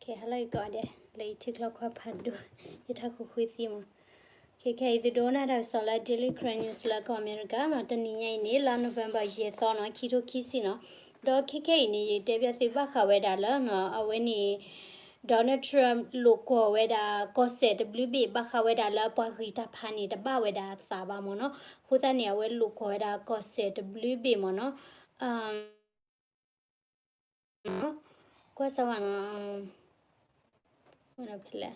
ကဲ ဟါလၢအဂ့ၤကိးဂၤဒဲး လၢယထံချီၣ်ခီၣ်ဖးဒိၣ် ယထးခိၣ်ဃုသံမး. ခဲခဲအံၤ သုဒိကနၣ်တၢ်ကစီၣ်လၢ Daily Karen News လၢကီၢ်အမဲရကၤနီၤ, တနံၤညါအံၤန့ၣ် လါ November ယဲၢ်သီနီၤ, ခံထိခံဆံနီၤ. ဒီးခဲခဲအံၤန့ၣ် ယတဲဘၣ်သုဘၣ်ဃးဝဲဒၣ်လၢနီၤ အဝဲန့ၣ် Donald Trump လိာ်ကွီၢ်ဝဲဒၣ်ကီၢ်စဲၣ်တဘျုးဘ့ၣ် ဘၣ်ဃးဝဲဒၣ်လၢပှၤဂံၢ်တၢ်ဖးန့ၣ် တဘၣ်ဝဲဒၣ်အသးဘၣ်မ့ၢ်နီၤ. အဃိသတးန့ၣ် အဝဲလိာ်ကွီၢ်ဝဲဒၣ်ကီၢ်စဲၣ်တဘျုးဘ့ၣ်မ့ၢ်နီၤ. ကွၢ်စၢ်ဝဲနီၤ, ဝဲဖဲလဲၣ်,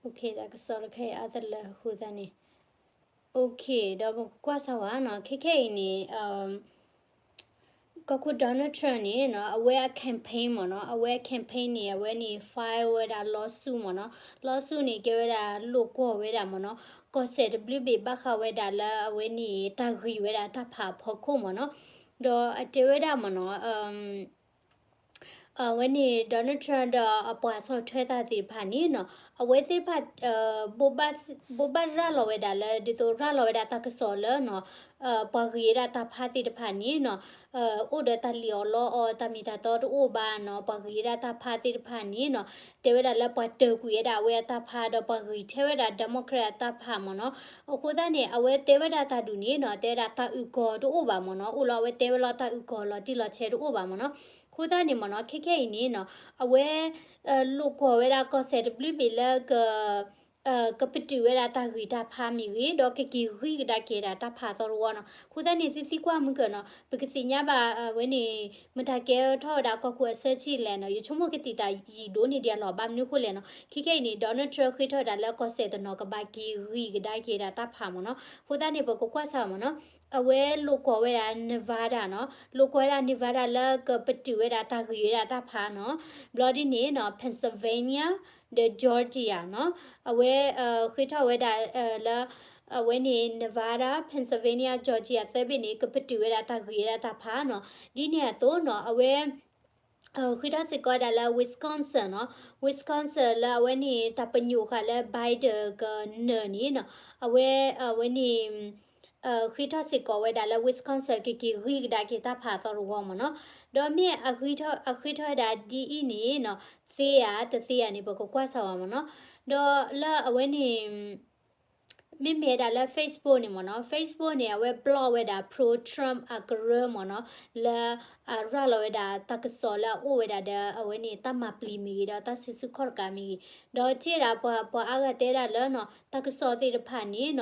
OK, တၢ်ကစီၣ်တခါအံၤအါတလၢအဃိသတးန့ၣ်, OK, ဒီးပကကွၢ်စၢ်ဝဲနီၤ, ခဲခဲအံၤန့ၣ် ကီၢ်ခိၣ် Donald Trump န့ၣ်နီၤ အဝဲအ campaign မ့ၢ်နီၤ, အဝဲအ campaign န့ၣ် အဝဲန့ၣ် file ဝဲဒၣ် lawsuit မ့ၢ်နီၤ, lawsuit န့ၣ် ကဲဝဲဒၣ်လိာ်ကွီၢ်ဝဲဒၣ်မ့ၢ်နီၤ, ကီၢ်စဲၣ်တဘျုးဘ့ၣ် ဘၣ်ဃးဝဲဒၣ်လၢအဝဲန့ၣ် တၢ်ဂံၢ်ဝဲဒၣ်တၢ်ဖးအဖီခိၣ်မ့ၢ်နီၤ, ဒီးအတဲဝဲဒၣ်မ့ၢ်နီၤ အဝဲန့ၣ် Donald Trump ဒီးအပှၤဆီၣ်ထွဲသးသ့ၣ်တဖၣ်န့ၣ်နီၤ, အဝဲသ့ၣ်တဖၣ် ဘိးဘၣ်ရၤလီၤဝဲဒၣ်လၢ ဒ်သိးရၤလီၤဝဲဒၣ်တၢ်ကစီၣ်လၢနီၤ, ပှၤဂံၢ်ဝဲဒၣ်တၢ်ဖးသ့ၣ်တဖၣ်န့ၣ်နီၤ, အိၣ်ဒီးတၢ်လံၣ်အီၣ်လီအီၣ် တၢ်မ့ၢ်တၢ်တီတအိၣ်ဘၣ်နီၤ, ပှၤဂံၢ်ဝဲဒၣ်တၢ်ဖးသ့ၣ်တဖၣ်န့ၣ်နီၤ, တဲဝဲဒၣ်လၢပှၤတၢၢ်ကွံာ်ဝဲဒၣ်အဝဲအတၢ်ဖး ဒီးပှၤဂံၢ်ထဲဝဲဒၣ် Democrat အတၢ်ဖးမ့ၢ်နီၤ. အဃိသတးန့ၣ် အဝဲတဲဝဲဒၣ်တၢ်ဒုးန့ၣ်နီၤ, တဲဝဲဒၣ်တၢ်အုၣ်ကီၤတအိၣ်ဘၣ်မ့ၢ်နီၤ, အိၣ်လီၤအဝဲတဲဝဲလီၤတၢ်အုၣ်ကီၤလီၤတံၢ်လီၤဆဲးတအိၣ်ဘၣ်မ့ၢ်နီၤ. အဃိသတးန့ၣ်မ့ၢ်နီၤ, ခဲခဲအံၤန့ၣ်နီၤ, အဝဲ လိာ်ကွီၢ်ဝဲဒၣ်ကီၢ်စဲၣ်တဘျုးဘ့ၣ်လၢ ကပတုာ်ဝဲဒၣ်တၢ်ဂံၢ်တၢ်ဖးမ့ၢ်ဂ့ၤ, ဒီးကက့ၤဂံၢ်ကဒါက့ၤဒၣ်တၢ်ဖးသီတဝီနီၤ. အဃိသတးန့ၣ် သုသံကွၢ်မုၢ်ကၢနီၤ, ပကသ့ၣ်ညါဘၣ်ဝဲန့ၣ် မတၤကဲထီၣ်ဝဲဒၣ်ကီၢ်ခိၣ်အဆၢထံၣ်လဲၣ်နီၤ, ယဆိကမိၣ်ကသံၣ်သရၣ်ယံာ်ဒိၣ်န့ၢ်ဒံးအလီၢ်, ဘၣ်မနုၤဃိလဲၣ်နီၤ, ခဲခဲအံၤန့ၣ် Donald Trump ဃ့ထီၣ်ဝဲဒၣ်လၢကီၢ်စဲၣ်တနီၤကဘၣ်က့ၤဂံၢ်ကဒါက့ၤဒၣ်တၢ်ဖးမ့ၢ်နီၤ. အဃိသတးန့ၣ် ပကကွၢ်စၢ်မ့ၢ်နီၤ, အဝဲလိာ်ကွီၢ်ဝဲဒၣ် Nevada နီၤ, လိာ်ကွီၢ်ဝဲဒၣ် Nevada လၢကပတုာ်ဝဲဒၣ်တၢ်ဂံၢ်ဝဲဒၣ်တၢ်ဖးနီၤ. ဘျီဒ်န့ၣ်နီၤ Pennsylvania ဒီး Georgia နီၤ, အဝဲဃ့ထီၣ်ဝဲဒၣ်လၢ အဝဲန့ၣ် Nevada, Pennsylvania, Georgia သၢဘ့ၣ်န့ၣ် ကပတုာ်ဝဲဒၣ်တၢ်ဂံၢ်ဝဲဒၣ်တၢ်ဖးနီၤ. ဒ်န့ၣ်အသိးနီၤ အဝဲ ဃ့ထီၣ်စ့ၢ်ကီးဝဲဒၣ်လၢ Wisconsin နီၤ, Wisconsin လၢအဝဲန့ၣ် တၢ်ပညိၣ်ဃာ်လၢ Biden ကနၢၤန့ၣ်နီၤ, အဝဲ အဝဲန့ၣ် ဃ့ထီၣ်စ့ၢ်ကီးဝဲဒၣ်လၢ Wisconsin ကက့ၤဂံၢ်ကဒါက့ၤတၢ်ဖးသီတဝီမ့ၢ်နီၤ. ဒီးမ့ၢ်အဃ့ထီၣ်ဝဲဒၣ်ဒ်အံၤန့ၣ်နီၤ, သ့ဧါတသ့ဧါန့ၣ် ပကကွၢ်စၢ်ဝဲမ့ၢ်နီၤ. ဒီးလၢအဝဲန့ၣ် မ့မ့ၢ်ဝဲဒၣ်လၢ Facebook န့ၣ်မ့ၢ်နီၤ, Facebook န့ၣ် အဝဲ block ဝဲဒၣ် pro-Trump အကရၢမ့ၢ်နီၤ, လၢအရၤလီၤဝဲဒၣ်တၢ်ကစီၣ်လၢအအိၣ်ဝဲဒၣ်ဒီး အဝဲန့ၣ်တၢ်မၤပျံၤမ့ၢ်ဂ့ၤ ဒီးတၢ်စုဆူၣ်ခီၣ်တကးမ့ၢ်ဂ့ၤ, ဒီးထံၣ်ဝဲဒၣ်ပှၤ ပှၤအါဂၤတဲဒၣ်လၢနီၤ တၢ်ကစီၣ်သ့ၣ်တဖၣ်န့ၣ်နီၤ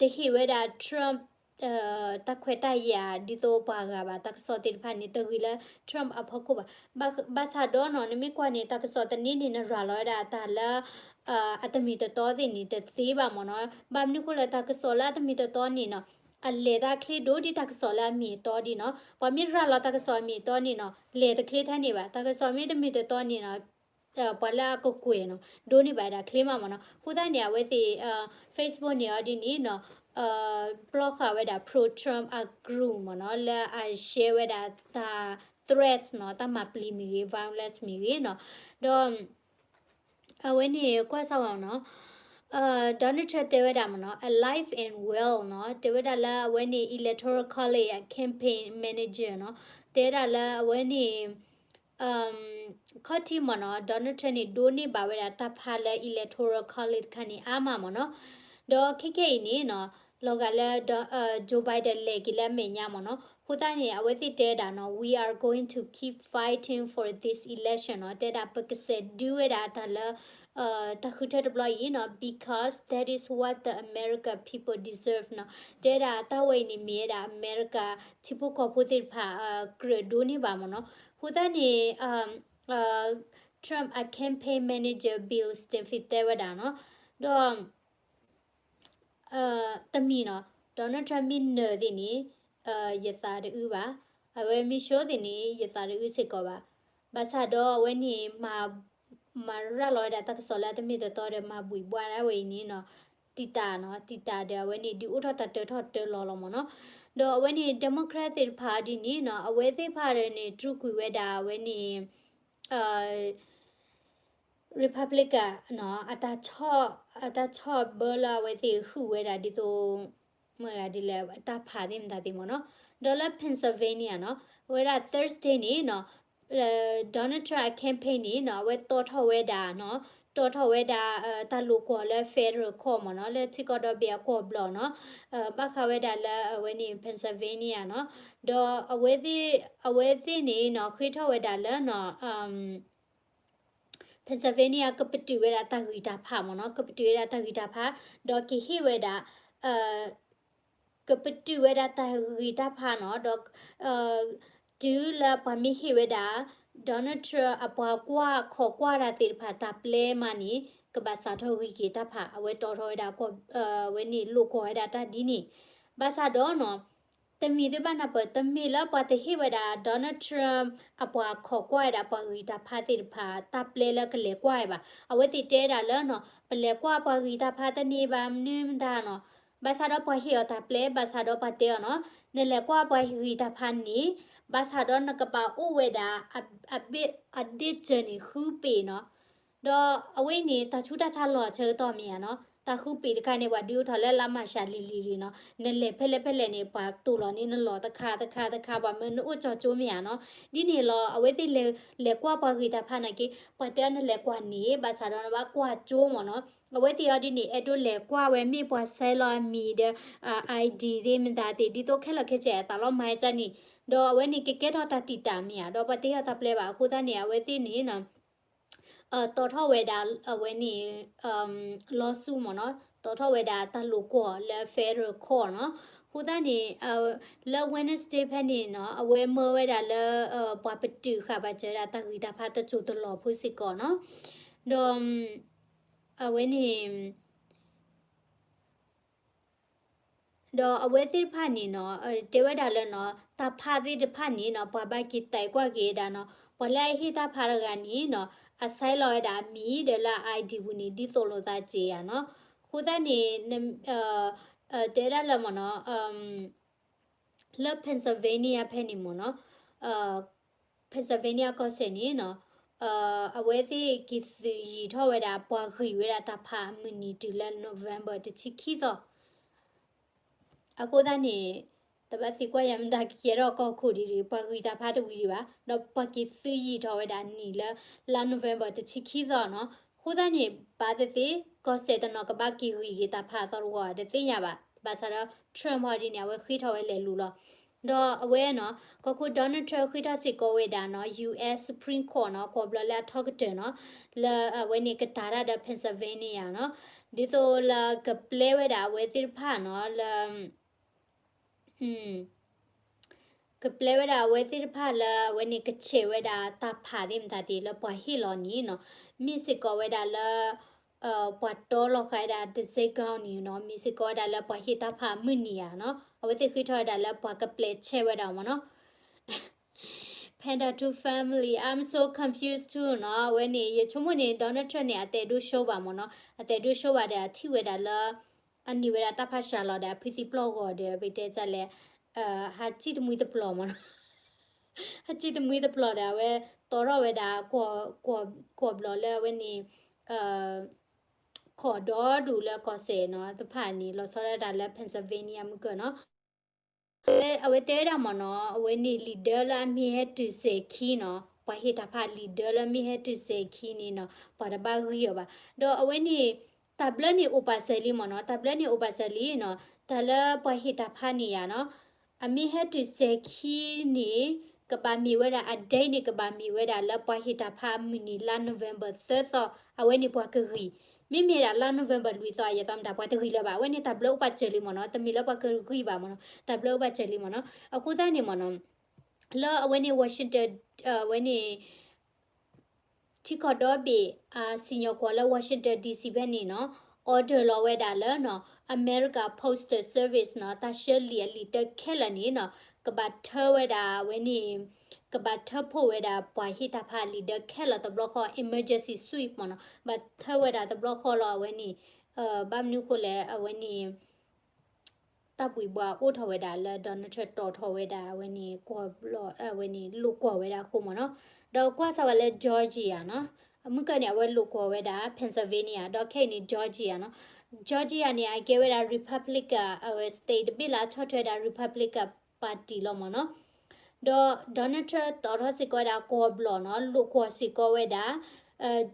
တဟ့ၣ်ဝဲဒၣ် Trump တၢ်ခွဲးတၢ်ယာ်ဒ်သိးပှၤဂၤဘၣ်, တၢ်ကစီၣ်သ့ၣ်တဖၣ်န့ၣ် တဂ့ၤလၢ Trump အဖီခိၣ်ဘၣ်. ဘၣ်ဆၣ်ဒီးနီၤ နမ့ၢ်ကွၢ်န့ၣ် တၢ်ကစီၣ်တနံၤန့ၣ် နရၤလီၤဝဲဒၣ်တၢ်လၢ အတမ့ၢ်တတီသ့ၣ်န့ၣ် တသ့ဘၣ်မ့ၢ်နီၤ. ဘၣ်မနုၤဃိလၢတၢ်ကစီၣ်လၢအတမ့ၢ်တတီန့ၣ်နီၤ အလဲၤတၢ်ချ့ဒိၣ်ဒ်တၢ်ကစီၣ်လၢအမ့ၢ်အတီဒ်နီၤ. ပှၤမ့ၢ်ရၤလီၤတၢ်ကစီၣ်အမ့ၢ်အတီန့ၣ်နီၤ လဲၤတချ့ထဲန့ၣ်ဘၣ်. တၢ်ကစီၣ်မ့ၢ်တမ့ၢ်တတီန့ၣ်နီၤ ပှၤလၢအကကွဲၢ်နီၤ ဒိးန့ၢ်ဘၣ်ဝဲဒၣ်ချ့မးမ့ၢ်နီၤ. အဃိသတးန့ၣ် အဝဲသ့ၣ် Facebook န့ၣ်အီၤဒ်န့ၣ်နီၤ block ဃာ်ဝဲဒၣ် pro-Trump အ group မ့ၢ်နီၤ လၢအ share ဝဲဒၣ်တၢ် threat နီၤ တၢ်မၤပျံၤမ့ၢ်ဂ့ၤ violence မ့ၢ်ဂ့ၤနီၤ. ဒီး အဝဲန့ၣ်ကွၢ်စၢ်ဝဲနီၤ Donald Trump တဲဝဲဒၣ်မ့ၢ်နီၤ alive and well နီၤ တဲဝဲဒၣ်လၢအဝဲန့ၣ် Electoral College အ campaign manager နီၤ တဲဝဲဒၣ်လၢအဝဲန့ၣ် ခီၣ်ထံးမ့ၢ်နီၤ Donald Trump န့ၣ် ဒိးန့ၢ်ဘၣ်ဝဲဒၣ်တၢ်ဖးလၢ Electoral College တခါန့ၣ်အါမးမ့ၢ်နီၤ. ဒီးခဲခဲအံၤန့ၣ်နီၤ လီၤဂာ်လၢ Joe Biden လဲၤက့ၤလၢအမဲာ်ညါမ့ၢ်နီၤ. အဃိသတးန့ၣ် အဝဲသ့ၣ်တဲဒၣ်နီၤ we are going to keep fighting for this election နီၤ တဲဒၣ်ပကစဲးဒုးဝဲဒၣ်တၢ်လၢ တၢ်ဃုထၢတဘျီအံၤနီၤ because that is what the America people deserve နီၤ. တဲဒၣ်တၢ်ဝဲအံၤန့ၣ်မ့ၢ်ဝဲဒၣ် အမဲရကၤ ထံဖိကီၢ်ဖိသ့ၣ်တဖၣ် ကြၢးဒိးန့ၢ်ဘၣ်မ့ၢ်နီၤ. အဃိသတးန့ၣ် Trump အ campaign manager Bill Steinfeld တဲဝဲဒၣ်နီၤ ဒီး တမံၤနီၤ Donald Trump မ့ၢ်နၢၤသ့ၣ်န့ၣ် ယသးတအုးဘၣ်. အဝဲမ့ၢ် show သ့ၣ်န့ၣ် ယသးတအုးစ့ၢ်ကီးဘၣ်. ဘၣ်ဆၣ်ဒီးအဝဲန့ၣ် မၤရၤလီၤဝဲဒၣ်တၢ်ကစီၣ်လၢအတမ့ၢ်တတီဒီး မၤဘှံးဘှါဒၣ်ဝဲအံၤန့ၣ်နီၤ တံာ်တာ်နီၤ တံာ်တာ်ဒီးအဝဲန့ၣ် ဒုးအိၣ်ထီၣ်တၢ်တၢထီၣ်တၢလီၤလီၤမ့ၢ်နီၤ. ဒီးအဝဲန့ၣ် Democrat သ့ၣ်တဖၣ်ဒ်န့ၣ်နီၤ အဝဲသ့ၣ်တဖၣ်န့ၣ် တြူာ်ကွံာ်ဝဲဒၣ်အဝဲန့ၣ် Republican နီၤ အတၢ်ဆီၣ် အတၢ်ဆီၣ်ဘၢလၢအဝဲသ့ၣ်ဟုၣ်ဝဲဒၣ်ဒ်သိး မ့ၢ်ဒ်လဲၣ် တၢ်ဖးသ့ၣ်မတၤသ့ၣ်မ့ၢ်နီၤ. ဒီးလၢ Pennsylvania နီၤ, အဝဲဒၣ် Thursday န့ၣ်နီၤ, Donald Trump အ campaign န့ၣ်နီၤ အဝဲတီထီၣ်ဝဲဒၣ်နီၤ, တီထီၣ်ဝဲဒၣ် တၢ်လိာ်ကွီၢ်လၢ federal court မ့ၢ်နီၤ, လၢထံကီၢ်ဒီဘ့ၣ်အကီၢ်ဘျီၣ်နီၤ, ဘၣ်ဃးဝဲဒၣ်လၢအဝဲန့ၣ် Pennsylvania နီၤ, ဒီးအဝဲသ့ၣ်န့ၣ်နီၤ ဃ့ထီၣ်ဝဲဒၣ်လၢနီၤ Pennsylvania ကပတုာ်ဝဲဒၣ်တၢ်ဂံၢ်တၢ်ဖးမ့ၢ်နီၤ, ကပတုာ်ဝဲဒၣ်တၢ်ဂံၢ်တၢ်ဖး, ဒီးကဟ့ၣ်ဝဲဒၣ် ကပတုာ်ဝဲဒၣ်တၢ်ဂံၢ်တၢ်ဖးနီၤ, ဒီး တုၤလၢပှၤမ့ၢ်ဟ့ၣ်ဝဲဒၣ် Donald Trump အပှၤကွၢ်ခိးကွၢ်တၢ်သ့ၣ်တဖၣ်တၢ်ပျဲမးန့ၣ် ကဘၣ်စးထီၣ်ဂံၢ်က့ၤတၢ်ဖး, အဝဲတီထီၣ်ဝဲဒၣ် အဝဲန့ၣ်လိာ်ကွီၢ်ဝဲဒၣ်တၢ်ဒ်န့ၣ်, ဘၣ်ဆၣ်ဒီးနီၤ တမ့ၢ်သ့ဘၣ်နၢ်ပၢၢ် တမ့ၢ်လၢပှၤတဟ့ၣ်ဝဲဒၣ် Donald Trump အပှၤခိးကွၢ်ဝဲဒၣ်ပှၤဂံၢ်တၢ်ဖးသ့ၣ်တဖၣ် တၢ်ပျဲလၢကလဲၤကွၢ်ဝဲဘၣ်. အဝဲသ့ၣ်တဲဝဲဒၣ်လၢနီၤ ပလဲၤကွၢ်ပှၤဂံၢ်တၢ်ဖးတန့ၢ်ဘၣ်မနုၤမတၤနီၤ. ဘၣ်ဆၣ်ဒီးပှၤဟ့ၣ်အီၤတၢ်ပျဲ ဘၣ်ဆၣ်ဒီးပှၤတဲအီၤနီၤ နလဲၤကွၢ်ပှၤဂံၢ်တၢ်ဖးန့ၣ် ဘၣ်ဆၣ်ဒီးနကဘၣ်အိၣ်ဝဲဒၣ် အဘ့ၣ်အဒ့ၣ်စၢၤန့ၣ် ဃုပ့ၤနီၤ. ဒီးအဝဲန့ၣ် တၢ်ဆူးတၢ်ဆါလီၤအဆၢကတီၢ်မ့ၢ်ဧါနီၤ, တၢ်ဃုပ့ၤတခါန့ၣ် ပှၤဒုးအိၣ်ထီၣ်လၢလါမၢ်ၡးလံၤလံၤလံၤနီၤ, နလဲၤဖဲလဲၣ်ဖဲလဲၣ်န့ၣ် ပှၤတိၢ်လီၤန့ၢ်နလီၢ်တခါတခါတခါ ပှၤမၢနအိၣ်ကၠီကၠိမ့ၢ်ဧါနီၤ. ဒ်န့ၣ်လီၤ အဝဲသ့ၣ်လဲၤကွၢ်ပှၤဂံၢ်တၢ်ဖးနာ်က့ ပှၤတဲအီၤနလဲၤကွၢ်န့ၣ် ဘၣ်ဆၣ်ဒီးနဘၣ်ကွၢ်ကၠိမ့ၢ်နီၤ. အဝဲသ့ၣ်အီၤဒ်န့ၣ် အဲၣ်ဒိးလဲၤကွၢ်ဝဲမ့ၢ်ပှၤဆဲးလီၤအမံၤဒီး ID သ့ၣ်မတၤသ့ၣ် ဒ်သိးခဲလၢာ်ခဲဆ့အသးလီၤမၤကၢ်န့ၣ်, ဒီးအဝဲန့ၣ်ကကဲထီၣ်တၢ်တံာ်တာ်မ့ၢ်ဧါ, ဒီးပှၤတဟ့ၣ်အီၤတၢ်ပျဲဘၣ်. အဃိသတးန့ၣ် အဝဲသ့ၣ်န့ၣ်နီၤ တီထီၣ်ဝဲဒၣ်အဝဲန့ၣ် lawsuit မ့ၢ်နီၤ, တီထီၣ်ဝဲဒၣ်တၢ်လိာ်ကွီၢ်လၢ federal court နီၤ. အဃိသတးန့ၣ် လၢ Wednesday ဖဲန့ၣ်နီၤ အဝဲမၢဝဲဒၣ်လၢ ပှၤပတုာ်ဃာ်ဘၣ်စၢၤဒၣ်တၢ်ဂံၢ်တၢ်ဖးတစိၢ်တလီၢ်ဖိစ့ၢ်ကီးနီၤ. ဒီး အဝဲန့ၣ် ဒီးအဝဲသ့ၣ်တဖၣ်န့ၣ်နီၤ တဲဝဲဒၣ်လၢနီၤ တၢ်ဖးသ့ၣ်တဖၣ်န့ၣ်နီၤ ပှၤဘၣ်က့ၤတဲာ်ကွၢ်က့ၤဒၣ်နီၤ ပှၤလၢအဟ့ၣ်တၢ်ဖးတဂၤန့ၣ်နီၤ အဆဲးလီၤဝဲဒၣ်အမံၤဒီးလၢအ ID ပူၤန့ၣ် ဒ်သိးလိာ်သးစ့ၢ်ဧါနီၤ. အဃိသတးန့ၣ် တဲဒၣ်လၢမ့ၢ်နီၤ လၢ Pennsylvania ဖဲန့ၣ်မ့ၢ်နီၤ Pennsylvania ကီၢ်စဲၣ်န့ၣ်နီၤ အဝဲသ့ၣ်က့ၤသုးယံာ်ထီၣ်ဝဲဒၣ်ပှၤဂံၢ်ဝဲဒၣ်တၢ်ဖးအမုၢ်နံၤတုၤလၢ November တဆံခံသီ အဃိသတးန့ၣ် တဘၣ်သံကွၢ်ယၤမတၤကကဲထီၣ်ကီၢ်ခိၣ်ဒ်န့ၣ် ပှၤဂံၢ်တၢ်ဖးတဝံၤဒံးဘၣ် ဒီးပှၤက့ၤသုးယံာ်ထီၣ်ဝဲဒၣ်နံၤလၢ လါ November တဆံခံသီနီၤ. အဃိသတးန့ၣ် ဘၣ်သ့ၣ်သ့ၣ် ကီၢ်စဲၣ်တနီၤကဘၣ်က့ၤဂံၢ်က့ၤတၢ်ဖးအသီတဝီ တသ့ၣ်ညါဘၣ်. ဘၣ်ဆၣ်ဒီး Trump ဟီဒ်န့ၣ် အဝဲဃ့ထီၣ်ဝဲလဲၤလူၤလီၤ. ဒီးအဝဲနီၤ ကီၢ်ခိၣ် Donald Trump ဃ့ထီၣ်စ့ၢ်ကီးဝဲဒၣ်နီၤ US Supreme Court နီၤ ကီၢ်ဘျီလၢအထီကတၢၢ်နီၤ လၢအဝဲန့ၣ်ကတၢၢ်တၢ်ဒီး Pennsylvania နီၤ ဒ်သိးလၢကပျဲဝဲဒၣ်အဝဲသ့ၣ်တဖၣ်နီၤ လၢ ကပျဲဝဲဒၣ်အဝဲသ့ၣ်တဖၣ်လၢအဝဲန့ၣ် ကဆဲးဝဲဒၣ်တၢ်ဖးသ့ၣ်မတၤသ့ၣ်လၢပှၤဟ့ၣ်လီၤန့ၣ်နီၤ မ့ၢ်စ့ၢ်ကီးဝဲဒၣ်လၢ ပှၤတီလီၤဃာ်ဝဲဒၣ် တစဲးကီန့ၣ်နီၤ မ့ၢ်စ့ၢ်ကီးဝဲဒၣ်လၢပှၤဟ့ၣ်တၢ်ဖးမုၢ်နံၤဧါနီၤ အဝဲသ့ၣ်ဃ့ထီၣ်ဝဲဒၣ်လၢပှၤကပျဲဆဲးဝဲဒၣ်မ့ၢ်နီၤ Panda two family, I'm so confused too နီၤ အဝဲန့ၣ် ယဆိကမိၣ်န့ၣ် Donald Trump န့ၣ် အတဲဒိၣ်ဆိဘၣ်မ့ၢ်နီၤ အတဲဒိၣ်ဆိဘၣ်ဒီး အထံၣ်ဝဲဒၣ်လၢ အန့ၢ်ဝဲဒၣ်တၢ်ဖးစှၤလီၤဒီး အဖုသံပျီၢ်ဂီၤဒီး ပတဲဒ်လဲၣ် ဟးစံၣ်တမှံတပျီၢ်မ့ၢ်နီၤ ဟးစံၣ်တမှံတပျီၢ်ဒီး အဝဲတီထီၣ်ဝဲဒၣ် ကီၢ်ဘျီၣ်လၢအဝဲန့ၣ် ကီၢ်ဒီဒူၣ်လၢကီၢ်စဲၣ်နီၤ တဖၣ်န့ၣ် လီၤဆီဒၣ်တၢ်လၢ Pennsylvania မုၢ်ကၢၢ်နီၤ အဝဲတဲဝဲဒၣ်မ့ၢ်နီၤ အဝဲန့ၣ်လံာ်ဒၢလၢအမ့ၢ်ဟဲတုၤစဲၤခံနီၤ ပှၤဟ့ၣ်တၢ်ဖးလံာ်ဒၢလၢမ့ၢ်ဟဲတုၤစဲၤခံန့ၣ်နီၤ ပှၤတဘၣ်ဂံၢ်အီၤဘၣ် ဒီးအဝဲန့ၣ် တၢ်ဘျၢန့ၣ်အိၣ်ပာ်စၢၤလံမ့ၢ်နီၤ တၢ်ဘျၢန့ၣ်အိၣ်ပာ်စၢၤလံနီၤ တၢ်လၢပှၤဟ့ၣ်တၢ်ဖးန့ၣ်ယါနီၤ အမ့ၢ်ဟဲတုၤစဲၤခံန့ၣ် ကဘၣ်မ့ၢ်ဝဲဒၣ် အ date န့ၣ် ကဘၣ်မ့ၢ်ဝဲဒၣ်လၢပှၤဟ့ၣ်တၢ်ဖးအမုၢ်နံၤလါ November သၢသီ အဝဲန့ၣ်ပှၤကဂံၢ် မ့မ့ၢ်ဒၣ်လါ November လွံၢ်သီအယဲၢ်သီမတၤ ပှၤတဂံၢ်လၢၤဘၣ် အဝဲန့ၣ်တၢ်ဘျၢအိၣ်ပာ်စၢၤလံမ့ၢ်နီၤ တမ့ၢ်လၢပှၤကဂံၢ်ဘၣ်မ့ၢ်နီၤ တၢ်ဘျၢအိၣ်ပာ်စၢၤလံမ့ၢ်နီၤ အဃိသတးန့ၣ်မ့ၢ်နီၤ လၢအဝဲန့ၣ် Washington အဝဲန့ၣ် ထံကီၢ်ဒီဘ့ၣ် အစံၣ်ညီၣ်ကွီၢ်လၢ Washington D C ဖဲန့ၣ်နီၤ order လီၤဝဲဒၣ်လၢနီၤ America Postal Service နီၤ တၢ်ဆှၢလံာ်အလံာ်တၢခဲလၢာ်န့ၣ်နီၤ ကဘၣ်ထၢဝဲဒၣ်အဝဲန့ၣ် ကဘၣ်ထၢဖှိၣ်ဝဲဒၣ်ပှၤဟ့ၣ်တၢ်ဖးလံာ်ဒၢခဲလၢာ်တဘျီဃီ emergency sweep မ့ၢ်နီၤ ဘၣ်ထၢဝဲဒၣ်တဘျီဃီလီၤ အဝဲန့ၣ် ဘၣ်မနုၤဃိလဲၣ် အဝဲန့ၣ် တၢ်ဘှံးဘှီးအိၣ်ထီၣ်ဝဲဒၣ်လၢ Donald Trump တီၣ်ထီၣ်ဝဲဒၣ် အဝဲန့ၣ် ကွီၢ်ဘျီၣ် အဝဲန့ၣ် လိာ်ကွီၢ်ဝဲဒၣ်အဃိမ့ၢ်နီၤ. ဒီးကွၢ်စၢ်ဝဲလၢ Georgia နီၤ, မုၢ်ကၢၢ်န့ၣ် အဝဲလိာ်ကွီၢ်ဝဲဒၣ် Pennsylvania ဒီးခဲအံၤန့ၣ် Georgia နီၤ. Georgia န့ၣ် အကဲဝဲဒၣ် Republican အဝဲ state တဘ့ၣ်လၢအဆီၣ်ထွဲဝဲဒၣ် Republican Party လီၤမ့ၢ်နီၤ. ဒီး Donald Trump တီၣ်ထီၣ်စ့ၢ်ကီးဝဲဒၣ်ကီၢ်ဘျီၣ်နီၤ, လိာ်ကွီၢ်စ့ၢ်ကီးဝဲဒၣ်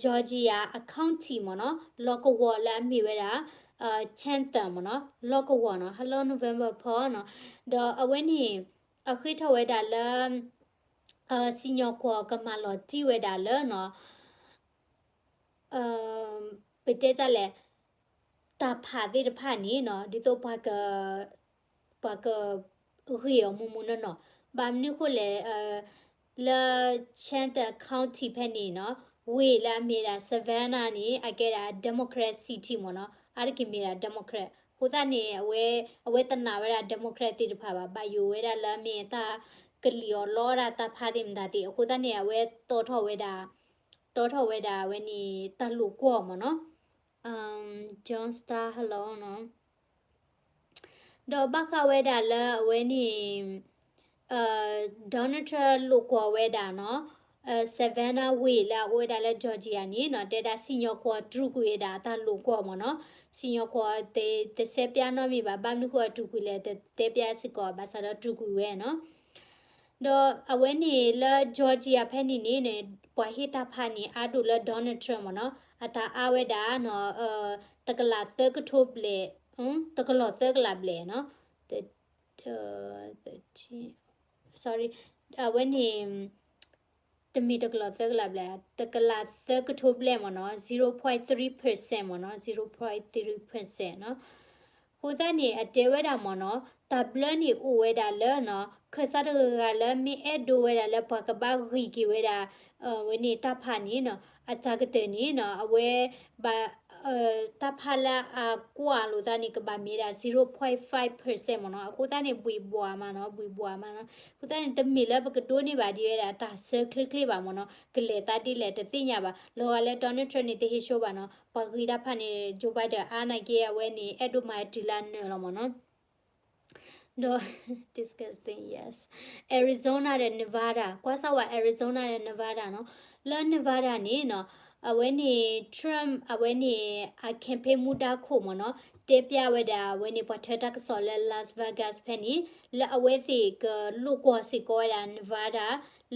Georgia အ county မ့ၢ်နီၤ, လီၢ်ကဝီၤလၢအမ့ၢ်ဝဲဒၣ် Canton မ့ၢ်နီၤ, လီၢ်ကဝီၤနီၤ, Hello November ဖီနီၤ. ဒီးအဝဲန့ၣ် အဃ့ထီၣ်ဝဲဒၣ်လၢ စံၣ်ညီၣ်ကွီၢ်ကမၤလီၤတံၢ်ဝဲဒၣ်လၢနီၤ ပတဲတၢ်လဲၣ်, တၢ်ဖးသ့ၣ်တဖၣ်န့ၣ်နီၤ, ဒ်သိးပှၤက ပှၤကဂ့ၤအီၤမူမူနီၢ်နီၢ်, ဘၣ်မနုၤဃိလဲၣ်, လၢ Canton County ဖဲန့ၣ်နီၤ, ဝ့ၢ်လၢအမ့ၢ်ဒၣ် Savannah န့ၣ် အကဲဒၣ် Democrat City မ့ၢ်နီၤ, အါတက့ၢ်မ့ၢ်ဒၣ် Democrat အဃိသတးန့ၣ် အဝဲ အဝဲတနာ်ဝဲဒၣ် Democrat သ့ၣ်တဖၣ်ဘၣ်, ဘၣ်ယိၣ်ဝဲဒၣ်လၢမ့ၢ်တၢ်ကလံၣ်အီၤလီအီၤဒၣ်တၢ်ဖးသ့ၣ်မတၤသ့ၣ်, အဃိသတးန့ၣ် အဝဲတီၣ်ထီၣ်ဝဲဒၣ် တီၣ်ထီၣ်ဝဲဒၣ်အဝဲန့ၣ် တၢ်လိာ်ကွီၢ်မ့ၢ်နီၤ, John Star hello နီၤ, ဒီးဘၣ်ဃးဝဲဒၣ်လၢအဝဲန့ၣ် Donald Trump လိာ်ကွီၢ်ဝဲဒၣ်နီၤ, Savannah ဝ့ၢ်လၢအအိၣ်ဝဲဒၣ်လၢ Georgia န့ၣ်နီၤ, တဲဒၣ်စံၣ်ညီၣ်ကွီၢ်တြူာ်ကွံာ်ဝဲဒၣ်အတၢ်လိာ်ကွီၢ်မ့ၢ်နီၤ, စံၣ်ညီၣ်ကွီၢ် တစဲးပၠးနီတမံၤဘၣ်, ဘၣ်မနုၤဃိအတြူာ်ကွံာ်လဲၣ် တတဲပၠးစ့ၢ်ကီး, ဘၣ်ဆၣ်ဒီးတြူာ်ကွံာ်ဝဲနီၤ. ဒီးအဝဲန့ၣ်လၢ Georgia ဖဲန့ၣ်န့ၣ် ပှၤဟ့ၣ်တၢ်ဖးန့ၣ် အါဒိၣ်လၢ Donald Trump မ့ၢ်နီၤ, အတၢ်အါဝဲဒၣ်နီၤ, တကလးသၢကထိဘျဲၣ်, တကလီၢ်သၢကလးဘျဲၣ်နီၤ, sorry, အဝဲန့ၣ် တမ့ၢ်တကလီၢ်သၢကလးဘျဲၣ်, တကလးသၢကထိဘျဲၣ်မ့ၢ်နီၤ, zero point three percent မ့ၢ်နီၤ, zero point three percent နီၤ. အဃိသတးန့ၣ် အတဲဝဲဒၣ်မ့ၢ်နီၤ, တၢ်ဘျၢန့ၣ်အိၣ်ဝဲဒၣ်လၢနီၤ, ခၢၣ်စးတဂၤဂၤလၢမ့ၢ်အဲၣ်ဒိးဝဲဒၣ်လၢပှၤကဘၣ်ဂံၢ်က့ၤဝဲဒၣ် အဝဲန့ၣ်တၢ်ဖးန့ၣ်နီၤ, အတၢ်ကတၢၢ်န့ၣ်နီၤ, အဝဲဘၣ် တၢ်ဖးလၢအကွၢ်လိာ်သးန့ၣ် ကဘၣ်မ့ၢ်ဒၣ် zero point five percent မ့ၢ်နီၤ. အဃိသတးန့ၣ် ဘှံးဘှီးမးနီၤ, ဘှံးဘှီးမးနီၤ. အဃိသတးန့ၣ် တမ့ၢ်လၢပကဒိးန့ၢ်ဘၣ်ဒ်ဝဲဒၣ်တၢ်ဆၢချ့ချ့ဘၣ်မ့ၢ်နီၤ, ကလဲၤသးဒ်လဲၣ်တသ့ၣ်ညါဘၣ်. လီၤဂာ်လၢ Donald Trump န့ၣ် တဟ့ၣ်ဆိဘၣ်နီၤ, ပှၤဂံၢ်တၢ်ဖးန့ၣ် Joe Biden အါနာ်က့ အဝဲန့ၣ် အဲၣ်ဒိးမၤတုၤလၢအနၢၤလီၤမ့ၢ်နီၤ. ဒီး disgusting, yes. Arizona ဒီး Nevada, ကွၢ်စၢ်ဝဲ Arizona ဒီး Nevada နီၤ. လၢ Nevada န့ၣ်နီၤ, အဝဲန့ၣ် Trump အဝဲန့ၣ် အ campaign မူဒါခိၣ်မ့ၢ်နီၤ, တဲပျးဝဲဒၣ် အဝဲန့ၣ် ပှၤထၢတၢ်ကစီၣ်လၢ Las Vegas ဖဲန့ၣ် လၢအဝဲသ့ၣ်ကလိာ်ကွီၢ်စ့ၢ်ကီးဝဲဒၣ် Nevada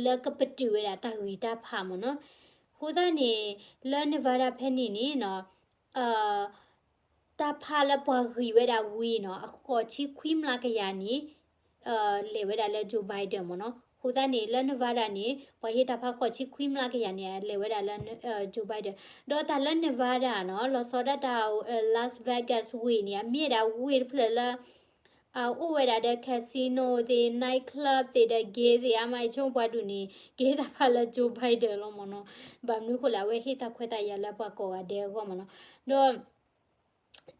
လၢကပတုာ်ဝဲဒၣ်တၢ်ဂံၢ်တၢ်ဖးမ့ၢ်နီၤ. အဃိသတးန့ၣ် လၢ Nevada ဖဲန့ၣ်န့ၣ်နီၤ တၢ်ဖးလၢပှၤဂံၢ်ဝဲဒၣ်ဝံၤနီၤ အဃိးဆံခွံမျးကယၤန့ၣ် လဲၤဝဲဒၣ်လၢ Joe Biden မ့ၢ်နီၤ. အဃိသတးန့ၣ် လၢ Nevada န့ၣ် ပှၤဟ့ၣ်တၢ်ဖးဃိးဆံခွံမျးကယၤန့ၣ် လဲၤဝဲဒၣ်လၢ Joe Biden. ဒီးတၢ်လၢ Nevada နီၤ လီၤဆီဒၣ်တၢ် Las Vegas ဝ့ၢ်န့ၣ် အမ့ၢ်ဝဲဒၣ်ဝ့ၢ်တဖျၢၣ်လၢ အအိၣ်ဝဲဒၣ်ဒီး casino သ့ၣ် night club သ့ၣ်ဒီး gay သ့ၣ် အါမး ယဆိကမိၣ်ပှၤဒူၣ်န့ၣ် ကဟ့ၣ်တၢ်ဖးလၢ Joe Biden လီၤမ့ၢ်နီၤ. ဘၣ်မနုၤအဃိလဲၣ် အဝဲဟ့ၣ်တၢ်ခွဲးတၢ်ယာ်လၢပှၤကိးဂၤဒဲးအဂီၢ်မ့ၢ်နီၤ. ဒီး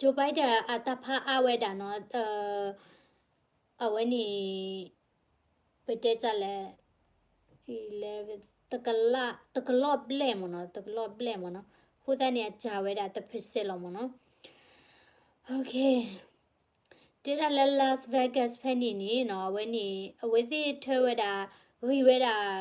Joe Biden အတၢ်ဖးအါဝဲဒၣ်နီၤ အဝဲန့ၣ် ပတဲတၢ်လဲၣ် တကလး တကလီၢ်ဘျဲၣ်မ့ၢ်နီၤ တကလီၢ်ဘျဲၣ်မ့ၢ်နီၤ. အဃိသတးန့ၣ် အစှၤဝဲဒၣ်တ percent လီၤမ့ၢ်နီၤ. တဲဒၣ်လၢ Las Vegas ဖဲန့ၣ်န့ၣ်နီၤ အဝဲန့ၣ် အဝဲသ့ၣ်ထၢဝဲဒၣ် ဂံၢ်ဝဲဒၣ်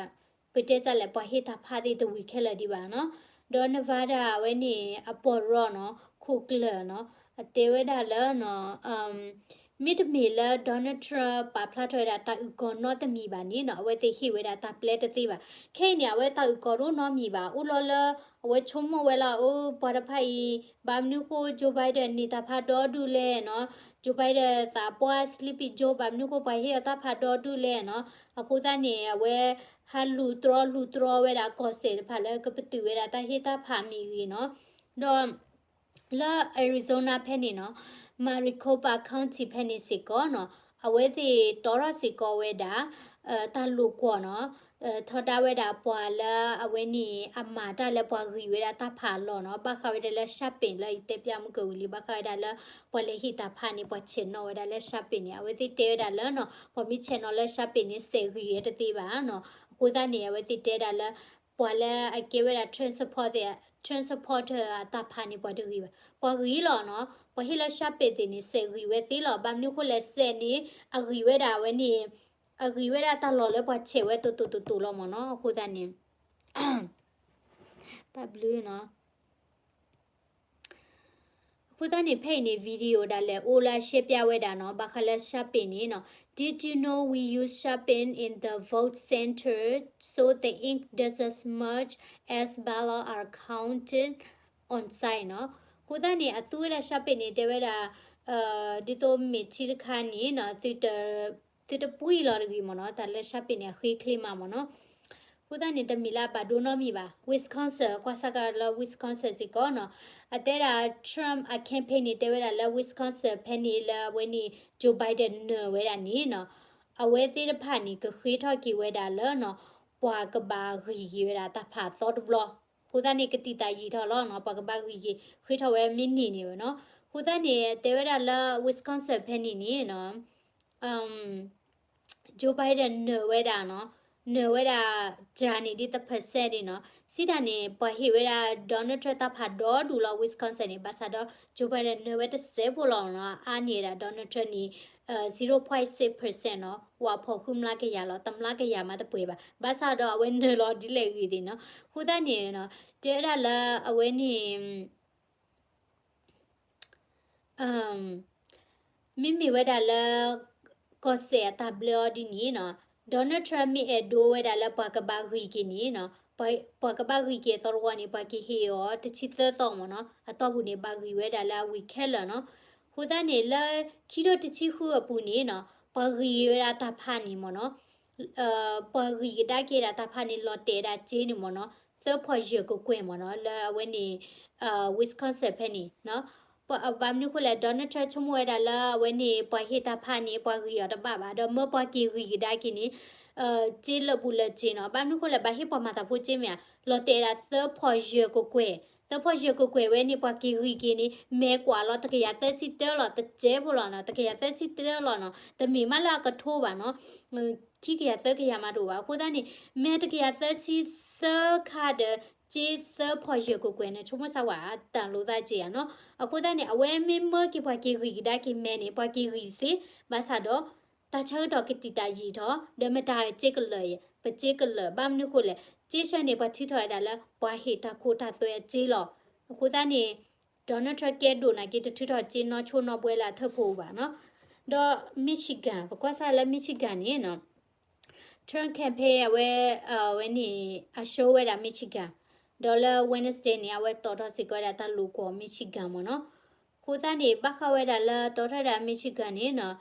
ပတဲတၢ်လဲၣ် ပှၤဟ့ၣ်တၢ်ဖးသ့ၣ်တဝံၤခဲလၢာ်ဒံးဘၣ်နီၤ. ဒီး Nevada အဝဲန့ၣ် အပီၢ်ရီနီၤ ခိၣ်ကျၢၢ်နီၤ အတဲဝဲဒၣ်လၢနီၤ မ့တမ့ၢ်လၢ Donald Trump ပာ်ဖျါထီၣ်ဝဲဒၣ်တၢ်အုၣ်ကီၤနီတမံၤဘၣ်န့ၣ်နီၤ အဝဲသ့ၣ်ဟ့ၣ်ဝဲဒၣ်တၢ်ပျဲတသ့ဘၣ်. ခဲအံၤန့ၣ် အဝဲတၢ်အုၣ်ကီၤဒိၣ်နီတမံၤဘၣ် အိၣ်လီၤလၢ အဝဲဆိကမိၣ်ဝဲလၢ အိၣ် ပှၤတဖၣ်အံၤ ဘၣ်မနုၤဃိ Joe Biden န့ၢ်တၢ်ဖးဒီဒူၣ်လဲၣ်နီၤ Joe Biden သးပှၢ် Sleepy Joe ဘၣ်မနုၤဃိ ပှၤဟ့ၣ်အီၤတၢ်ဖးဒီဒူၣ်လဲၣ်နီၤ. အဃိသတးန့ၣ် အဝဲ ဟးလူၤတြီလူၤတြီဝဲဒၣ်ကီၢ်စဲၣ်တဖၣ်လၢကပတုာ်ဝဲဒၣ်တၢ်ဟ့ၣ်တၢ်ဖးမ့ၢ်ဂ့ၤနီၤ. ဒီး လၢ Arizona ဖဲန့ၣ်နီၤ Maricopa County ဖဲန့ၣ်စ့ၢ်ကီးနီၤ အဝဲသ့ၣ်တီထီၣ်စ့ၢ်ကီးဝဲဒၣ် တၢ်လိာ်ကွီၢ်နီၤ ထီဒါဝဲဒၣ်ပှၤလၢအဝဲန့ၣ် အမၤတၢ်လၢပှၤဂံၢ်ဝဲဒၣ်တၢ်ဖးအလီၢ်နီၤ ဘၣ်ဃးဝဲဒၣ်လၢ shopping လၢယတဲပျးမုၢ်ကဝံၤလံ ဘၣ်ဃးဝဲဒၣ်လၢ ပှၤလဲၤဟ့ၣ်တၢ်ဖးန့ၣ် ပှၤဆဲးနီၣ်ဝဲဒၣ်လၢ shopping န့ၣ် အဝဲသ့ၣ်တဲဝဲဒၣ်လၢနီၤ ပှၤမ့ၢ်ဆဲးနီၣ်လၢ shopping န့ၣ် စဲးဂံၢ်ဝဲတသ့ဘၣ်နီၤ အဃိသတးန့ၣ် အဝဲသ့ၣ်တဲဒၣ်လၢ ပှၤလၢအကဲဝဲဒၣ် transport သ့ၣ် transporter အတၢ်ဖးန့ၣ် ပှၤတဂံၢ်ဘၣ် ပှၤဂံၢ်လီၤနီၤ ပှၤဟ့ၣ်လၢ shopping သ့ၣ်န့ၣ် စဲးဂံၢ်ဝဲသ့လီၤ ဘၣ်မနုၤအဃိလဲၣ် စဲးန့ၣ် အဂံၢ်ဝဲဒၣ်ဝဲန့ၣ် အဂံၢ်ဝဲဒၣ်တၢ်လီၢ်လၢပှၤဆဲးဝဲတိၢ်တိၢ်တိၢ်တိၢ်လီၤမ့ၢ်နီၤ အဃိသတးန့ၣ် တၢ်ဘျုးနီၤ. အဃိသတးန့ၣ် ဖဲအံၤန့ၣ် video ဒၣ်လဲာ်အိၣ်လၢအရှဲပျၢ်ဝဲဒၣ်နီၤ, ဘၣ်ဃးလၢ shopping န့ၣ်နီၤ. Did you know we use shopping in the vote center so the ink doesn't smudge as ballot are counted on site နီၤ. အဃိသတးန့ၣ် အသူဝဲဒၣ် shopping န့ၣ် တဲဝဲဒၣ် ဒ်သိးမ့ၢ်ထံတခါန့ၣ်နီၤ သုတပှံၢ်လီၤတဂ့ၤမ့ၢ်နီၤ, တၢ်လၢ shopping န့ၣ် အဃ့ချ့မးမ့ၢ်နီၤ. အဃိသတးန့ၣ် တမ့ၢ်လၢအဘၣ်ဒိနီတမံၤဘၣ်. Wisconsin ကွၢ်ဆၢကၤလၢ Wisconsin စ့ၢ်ကီးနီၤ, အတဲဒၣ် Trump အ campaign န့ၣ် တဲဝဲဒၣ်လၢ Wisconsin ဖဲန့ၣ်လၢအဝဲန့ၣ် Joe Biden နၢၤဝဲဒၣ်န့ၣ်နီၤ, အဝဲသ့ၣ်တဖၣ်န့ၣ် ကဃ့ထီၣ်က့ၤဝဲဒၣ်လၢနီၤ ပှၤကဘၣ်ဂံၢ်က့ၤဝဲဒၣ်တၢ်ဖးသီတဘျီ. အဃိသတးန့ၣ် ကတံာ်တာ်ယံာ်ထီၣ်လီၤနီၤ, ပှၤကဘၣ်ဂံၢ်က့ၤ ဃ့ထီၣ်ဝဲမ့ၢ်န့ၢ်န့ၣ်ဝဲနီၤ. အဃိသတးန့ၣ် တဲဝဲဒၣ်လၢ Wisconsin ဖဲန့ၣ်န့ၣ်နီၤ Joe Biden နၢၤဝဲဒၣ်နီၤ, နၢၤဝဲဒၣ် ကၢန့ၣ်ဒ်သ percent ဒ်နီၤ, စံးတၢ်န့ၣ် ပှၤဟ့ၣ်ဝဲဒၣ် Donald Trump တၢ်ဖးဒီဒူၣ်လီၤ Wisconsin န့ၣ်, ဘၣ်ဆၣ်ဒီး Joe Biden နၢၤဝဲတစဲးဖိလီၤနီၤ, အါန့ၢ်ဝဲဒၣ် Donald Trump န့ၣ် zero point six percent နီၤ, ဝဲဖီၣ်ဃုမျးကယၤလီၤ, တမျးကယၤမးတပှဲၤဘၣ်, ဘၣ်ဆၣ်ဒီးအဝဲနၢၤလီၤဒ်လဲၣ်ဂ့ၤသ့ၣ်နီၤ. အဃိသတးန့ၣ်နီၤ တဲဝဲဒၣ်လၢအဝဲန့ၣ် မ့မ့ၢ်ဝဲဒၣ်လၢ ကီၢ်စဲၣ်အတၢ်ဘျၢအီၤဒ်န့ၣ်နီၤ, Donald Trump မ့ၢ်အဲၣ်ဒိးဝဲဒၣ်လၢပှၤကဘၣ်ဂံၢ်က့ၤန့ၣ်နီၤ, ပှၤကဘၣ်ဂံၢ်က့ၤအသီတဝီန့ၣ် ပှၤကဟ့ၣ်အီၤတဆံသၢသီမ့ၢ်နီၤ, အတီၢ်ပူၤန့ၣ် ဘၣ်ဂံၢ်ဝဲဒၣ်လၢအဝံၤခဲလၢာ်နီၤ. အဃိသတးန့ၣ် လၢခံထိတဆံဃုအပူၤန့ၣ်နီၤ, ပှၤဂံၢ်ဝဲဒၣ်တၢ်ဖးန့ၣ်မ့ၢ်နီၤ, ပှၤဂံၢ်ကဒါက့ၤဒၣ်တၢ်ဖးန့ၣ် လီၤတဲာ်ဒၣ်စ့န့ၣ်မ့ၢ်နီၤ, သၢဖီၣ်ယဲၢ်ကကွဲၢ်မ့ၢ်နီၤ, လၢအဝဲန့ၣ် Wisconsin ဖဲန့ၣ်နီၤ. ဘၣ်မနုၤဃိလဲၣ် Donald Trump ဆိကမိၣ်ဝဲဒၣ်လၢအဝဲန့ၣ် ပှၤဟ့ၣ်တၢ်ဖးန့ၣ် ပှၤဂံၢ်အီၤတဘၣ်ဘၣ်, ဒီးမၢပှၤက့ၤဂံၢ်ကဒါက့ၤန့ၣ် စ့လၢာ်ဘူးလၢာ်စ့နီၤ. ဘၣ်မနုၤဃိလဲၣ် ဘၣ်ဟ့ၣ်ပှၤမၤတၢ်ဖိစ့မ့ၢ်ဧါ, လီၤတဲာ်ဒၣ်သၢဖီၣ်ယဲၢ်ကကွဲၢ်, သၢဖီၣ်ယဲၢ်ကကွဲၢ်ဝဲန့ၣ် ပှၤက့ၤဂံၢ်က့ၤန့ၣ် မဲာ်ကွၢ်လီၤ တကယၤသၢဆံတၢလီၤ, တစဲးဖိလီၤနီၤ, တကယၤသၢဆံတၢလီၤနီၤ, တမ့ၢ်မးလၢအကထိဘၣ်နီၤ, ခံကယၤသၢကယၤမးတအိၣ်ဘၣ်. အဃိသတးန့ၣ် မဲာ်တကယၤသၢဆံသၢခါဒီး စ့သၢဖီၣ်ယဲၢ်ကကွဲၢ်န့ၣ် ဆိကမိၣ်စၢ်ဝဲအတၢ်လိာ်သးစ့ဧါနီၤ. အဃိသတးန့ၣ် အဝဲမ့ၢ်မၢက့ၤပှၤက့ၤဂံၢ်ကဒါက့ၤမဲာ်န့ၣ် ပှၤက့ၤဂံၢ်သ့, ဘၣ်ဆၣ်ဒီး တၢ်ဆၢကတီၢ်ကတံာ်တာ်ယံာ်ထီၣ် ဒီးမတၤစ့ကလၢာ်, ပစ့ကလၢာ်, ဘၣ်မနုၤဃိလဲၣ်, စ့ဆၢန့ၣ် ပှၤထုးထီၣ်ဝဲဒၣ်လၢ ပှၤဟ့ၣ်တၢ်ခိတၢ်သွဲအစ့လီၤ. အဃိသတးန့ၣ် Donald Trump ကဲဒိၣ်နာ်က့ တထုးထီၣ်စ့နီၢ်ဆိနီၢ်ဘှဲလၢအထၢၣ်ဖိဘၣ်နီၤ. ဒီး Michigan ပကွၢ်စၢ်လၢ Michigan န့ၣ်နီၤ Trump campaign အဝဲ အဝဲန့ၣ် အ show ဝဲဒၣ် Michigan ဒီးလၢ Wednesday န့ၣ် အဝဲတီၣ်ထီၣ်စ့ၢ်ကီးဝဲဒၣ်တၢ်လိာ်ကွီၢ် Michigan မ့ၢ်နီၤ. အဃိသတးန့ၣ် ဘၣ်ဃးဝဲဒၣ်လၢတီၣ်ထီၣ်ဝဲဒၣ် Michigan န့ၣ်နီၤ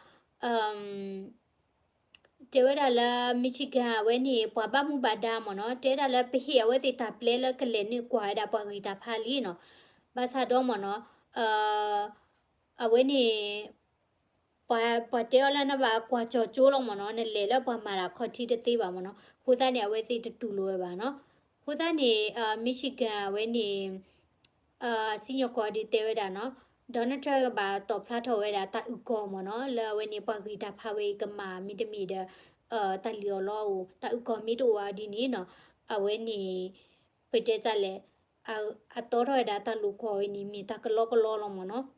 တဲဝဲဒၣ်လၢ Michigan အဝဲန့ၣ် ပှၤဘၣ်မူဘၣ်ဒါမ့ၢ်နီၤ, တဲဒၣ်လၢပဟ့ၣ်အဝဲသ့ၣ်တၢ်ပျဲလၢကလဲၤနုာ်ကွၢ်ဝဲဒၣ်ပှၤဂံၢ်တၢ်ဖးလံနီၤ. ဘၣ်ဆၣ်ဒီးမ့ၢ်နီၤ အဝဲန့ၣ် ပှၤတဲအီၤလၢနဘၣ်ကွၢ်ကၠီၤကၠိလီၤမ့ၢ်နီၤ, နလဲၤလၢပှၤမၤတၢ်ခီၣ်ထံးတသ့ဘၣ်မ့ၢ်နီၤ. အဃိသတးန့ၣ် အဝဲသ့ၣ်တတူၢ်လိာ်ဝဲဘၣ်နီၤ. အဃိသတးန့ၣ် Michigan အဝဲန့ၣ် စံၣ်ညီၣ်ကွီၢ်ဒုးတဲဝဲဒၣ်နီၤ, Donald Trump ကဘၣ်တီၣ်ဖျါထီၣ်ဝဲဒၣ်တၢ်အုၣ်ကီၤမ့ၢ်နီၤ, လၢအဝဲန့ၣ် ပှၤဂံၢ်တၢ်ဖးဝဲအံၤကမၣ်မ့တမ့ၢ်ဒီး တၢ်လံၣ်အီၣ်လီအီၤ တၢ်အုၣ်ကီၤမ့ၢ်တအိၣ်ဘၣ်ဒ်န့ၣ်နီၤ, အဝဲန့ၣ် ပတဲတၢ်လဲၣ် အတီထီၣ်ဝဲဒၣ်တၢ်လိာ်ကွီၢ်ဝဲန့ၣ် မ့ၢ်တၢ်ကလီကလီလီၤမ့ၢ်နီၤ.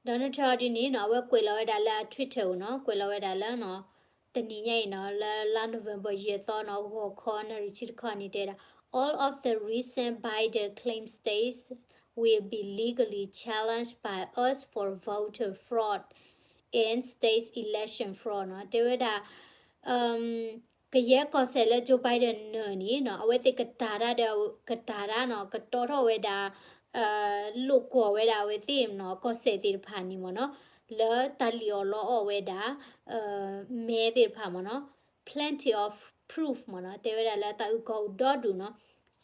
Donald Trump ဒ်န့ၣ်နီၤ အဝဲကွဲးလီၤဝဲဒၣ်လၢအ Twitter နီၤ, ကွဲးလီၤဝဲဒၣ်လၢနီၤ တနံၤညါအံၤနီၤ လၢလါ November ယဲၢ်သီနီၤ ဂီၤခီ နၣ်ရံၣ်ဆံတခီန့ၣ် တဲဒၣ် All of the recent Biden claim states will be legally challenged by us for voter fraud and state election fraud နီၤ. တဲဝဲဒၣ် ကယဲၢ်ကီၢ်စဲၣ်လၢ Joe Biden နၢၤန့ၣ်နီၤ အဝဲသ့ၣ်ကတၤတၢ်ဒီး ကတၤတၢ်နီၤ ကတီထီၣ်ဝဲဒၣ် လိာ်ကွီၢ်ဝဲဒၣ်အဝဲသ့ၣ်နီၤ ကီၢ်စဲၣ်သ့ၣ်တဖၣ်န့ၣ်မ့ၢ်နီၤ လၢတၢ်လံၣ်အီၣ်လီအီၣ်ဝဲဒၣ် မဲသ့ၣ်တဖၣ်မ့ၢ်နီၤ plenty of proof မ့ၢ်နီၤ တဲဝဲဒၣ်လၢတၢ်အုၣ်ကီၤအိၣ်ဒီဒူၣ်နီၤ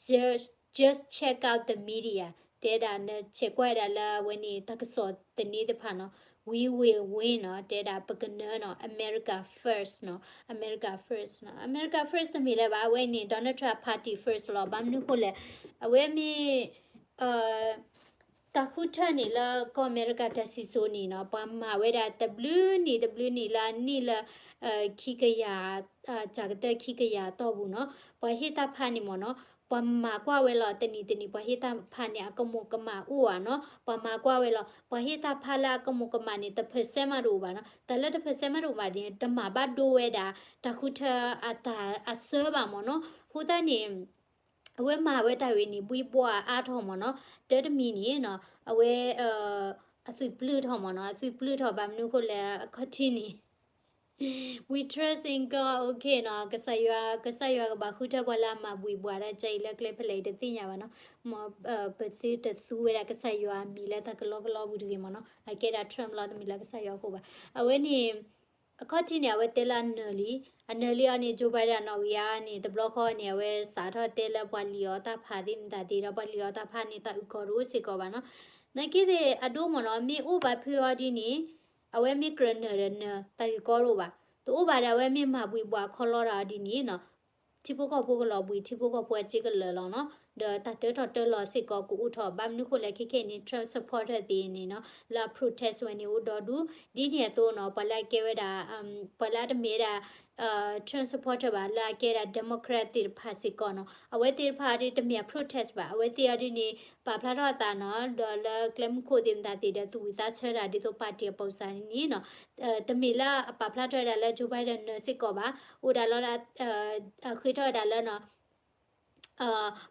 just, just check out the media တဲဒၣ် နဆဲးကွၢ်ဒၣ်လၢအဝဲန့ၣ် တၢ်ကစီၣ်သန့သ့ၣ်တဖၣ်နီၤ we will win နီၤ တဲဒၣ်ပကနၢၤနီၤ America first နီၤ America first နီၤ America first တမ့ၢ်လၢၤဘၣ် အဝဲန့ၣ် Donald Trump party first လီၤ ဘၣ်မနုၤဃိလဲၣ် အဝဲမ့ၢ် တၢ်ဃုထၢန့ၣ်လၢကီၢ်အမဲရကၤတၢ်စံၣ်စိၤန့ၣ်နီၤ ပှၤမၤဝဲဒၣ်တဘျုးနံၣ်တဘျုးနံၣ်လၢအနံၣ်လၢ ခံကယၤ ကၢ်ကတၢၢ်ခံကယၤအတီၢ်ပူၤနီၤ ပှၤဟ့ၣ်တၢ်ဖးန့ၣ်မ့ၢ်နီၤ ပှၤမၤကွၢ်ဝဲလီၤ တနံၤတနံၤ ပှၤဟ့ၣ်တၢ်ဖးန့ၣ် အကမူးကမၣ်အိၣ်ဧါနီၤ, ပှၤမၤကွၢ်ဝဲလီၤ ပှၤဟ့ၣ်တၢ်ဖးလၢအကမူးကမၣ်န့ၣ် တ percent မးတအိၣ်ဘၣ်နီၤ, တၢ်လၢတ percent မးတအိၣ်ဘၣ်န့ၣ် တမၤဘၣ်ဒိဝဲဒၣ် တၢ်ဃုထၢအတၢ်အစၢဘၣ်မ့ၢ်နီၤ, အဃိသတးန့ၣ် အဝဲမၤဝဲတၢ်ဂ့ၤန့ၣ် ဘှံးဘှီးအါထီၣ်မ့ၢ်နီၤ, တၢ်တမံၤန့ၣ်နီၤ အဝဲ အသွံၣ်ပျုၢ်ထီၣ်မ့ၢ်နီၤ, အသွံၣ်ပျုၢ်ထီၣ်ဘၣ်မနုၤအဃိလဲၣ် အခီၣ်ထံးန့ၣ် We trust in God, okay နီၤ, ကစၢ်ယွၤ ကစၢ်ယွၤကဘၣ်ဃုထၢပှၤလၢအမၤဘှံးဘှီးတၢ်ကဲအံၤလၢကျဲဖဲလဲၣ်အံၤတသ့ၣ်ညါဘၣ်နီၤ, မ်ပသုတသူဝဲဒၣ်ကစၢ်ယွၤအမံၤလၢတၢ်ကလီကလီပူၤတဂ့ၤမ့ၢ်နီၤ, အကဲဒၣ် Trump လီၤ တမ့ၢ်လၢကစၢ်ယွၤအဃိဘၣ်, အဝဲန့ၣ် အခီၣ်ထံးန့ၣ် အဝဲတဲလၢအနၢၤလံ, အနၢၤလံအီၤန့ၣ် Joe Biden နီၣ်ဂံၢ်အါန့ၣ် တဘျီဃီန့ၣ် အဝဲစးထီၣ်တဲလၢပှၤလံၣ်အီၤတၢ်ဖးသ့ၣ်မတၤသ့ၣ်ဒီး ပှၤလံၣ်အီၤတၢ်ဖးန့ၣ် တၢ်အုၣ်ကီၤတအိၣ်စ့ၢ်ကီးဘၣ်နီၤ, နာ်က့သ့ၣ်အဒိမ့ၢ်နီၤ မ့ၢ်အိၣ်ဘၣ်ဖုအီၤဒ်န့ၣ် အဝဲမ့ၢ်ကြၢးနၢၤဒီးနၢၤ တၢ်ဂ့ၢ်ကီတအိၣ်ဘၣ်, တအိၣ်ဘၣ်ဒီး အဝဲမ့ၢ်မၤဘှံးဘှီးခီလီတၢ်အီၤဒ်န့ၣ်နီၤ ထံဖိကီၢ်ဖိကလီၤဘှံး ထံဖိကီၢ်ဖိအစ့ကလၢာ်လီၤနီၤ, ဒီးတၢ်တၢထီၣ်တၢလီၤစ့ၢ်ကီးကအိၣ်ထီၣ် ဘၣ်မနုၤဃိလဲၣ် ခဲခဲအံၤန့ၣ် Trump supporter သ့ၣ်န့ၣ်နီၤ လၢအ protest ဝဲန့ၣ်အိၣ်ဒီဒူၣ်, ဒ်န့ၣ်အသိးနီၤ ပှၤလၢအကဲဝဲဒၣ် ပှၤလၢအတမ့ၢ်ဝဲဒၣ် Trump supporter ဘၣ် လၢအကဲဒၣ် Democrat သ့ၣ်တဖၣ်စ့ၢ်ကီးနီၤ အဝဲသ့ၣ်တဖၣ်ဒ်တမ့ၢ်အ protest ဘၣ် အဝဲသ့ၣ်အီၤဒ်န့ၣ် ပာ်ဖျါထီၣ်အသးနီၤ ဒီးလၢကျဲမုၢ်ခိၣ်သ့ၣ်မတၤသ့ၣ်ဒီးသူၣ်ဝံၤသးဆၢတၢ်ဒ်သိး party အပူၤစၢ်န့ၣ်နီၤ တမ့ၢ်လၢအပာ်ဖျါထီၣ်ဝဲဒၣ်လၢ Joe Biden နၢၤစ့ၢ်ကီးဘၣ်, အိၣ်ဒၣ်လီၤလၢ ဃ့ထီၣ်ဝဲဒၣ်လၢနီၤ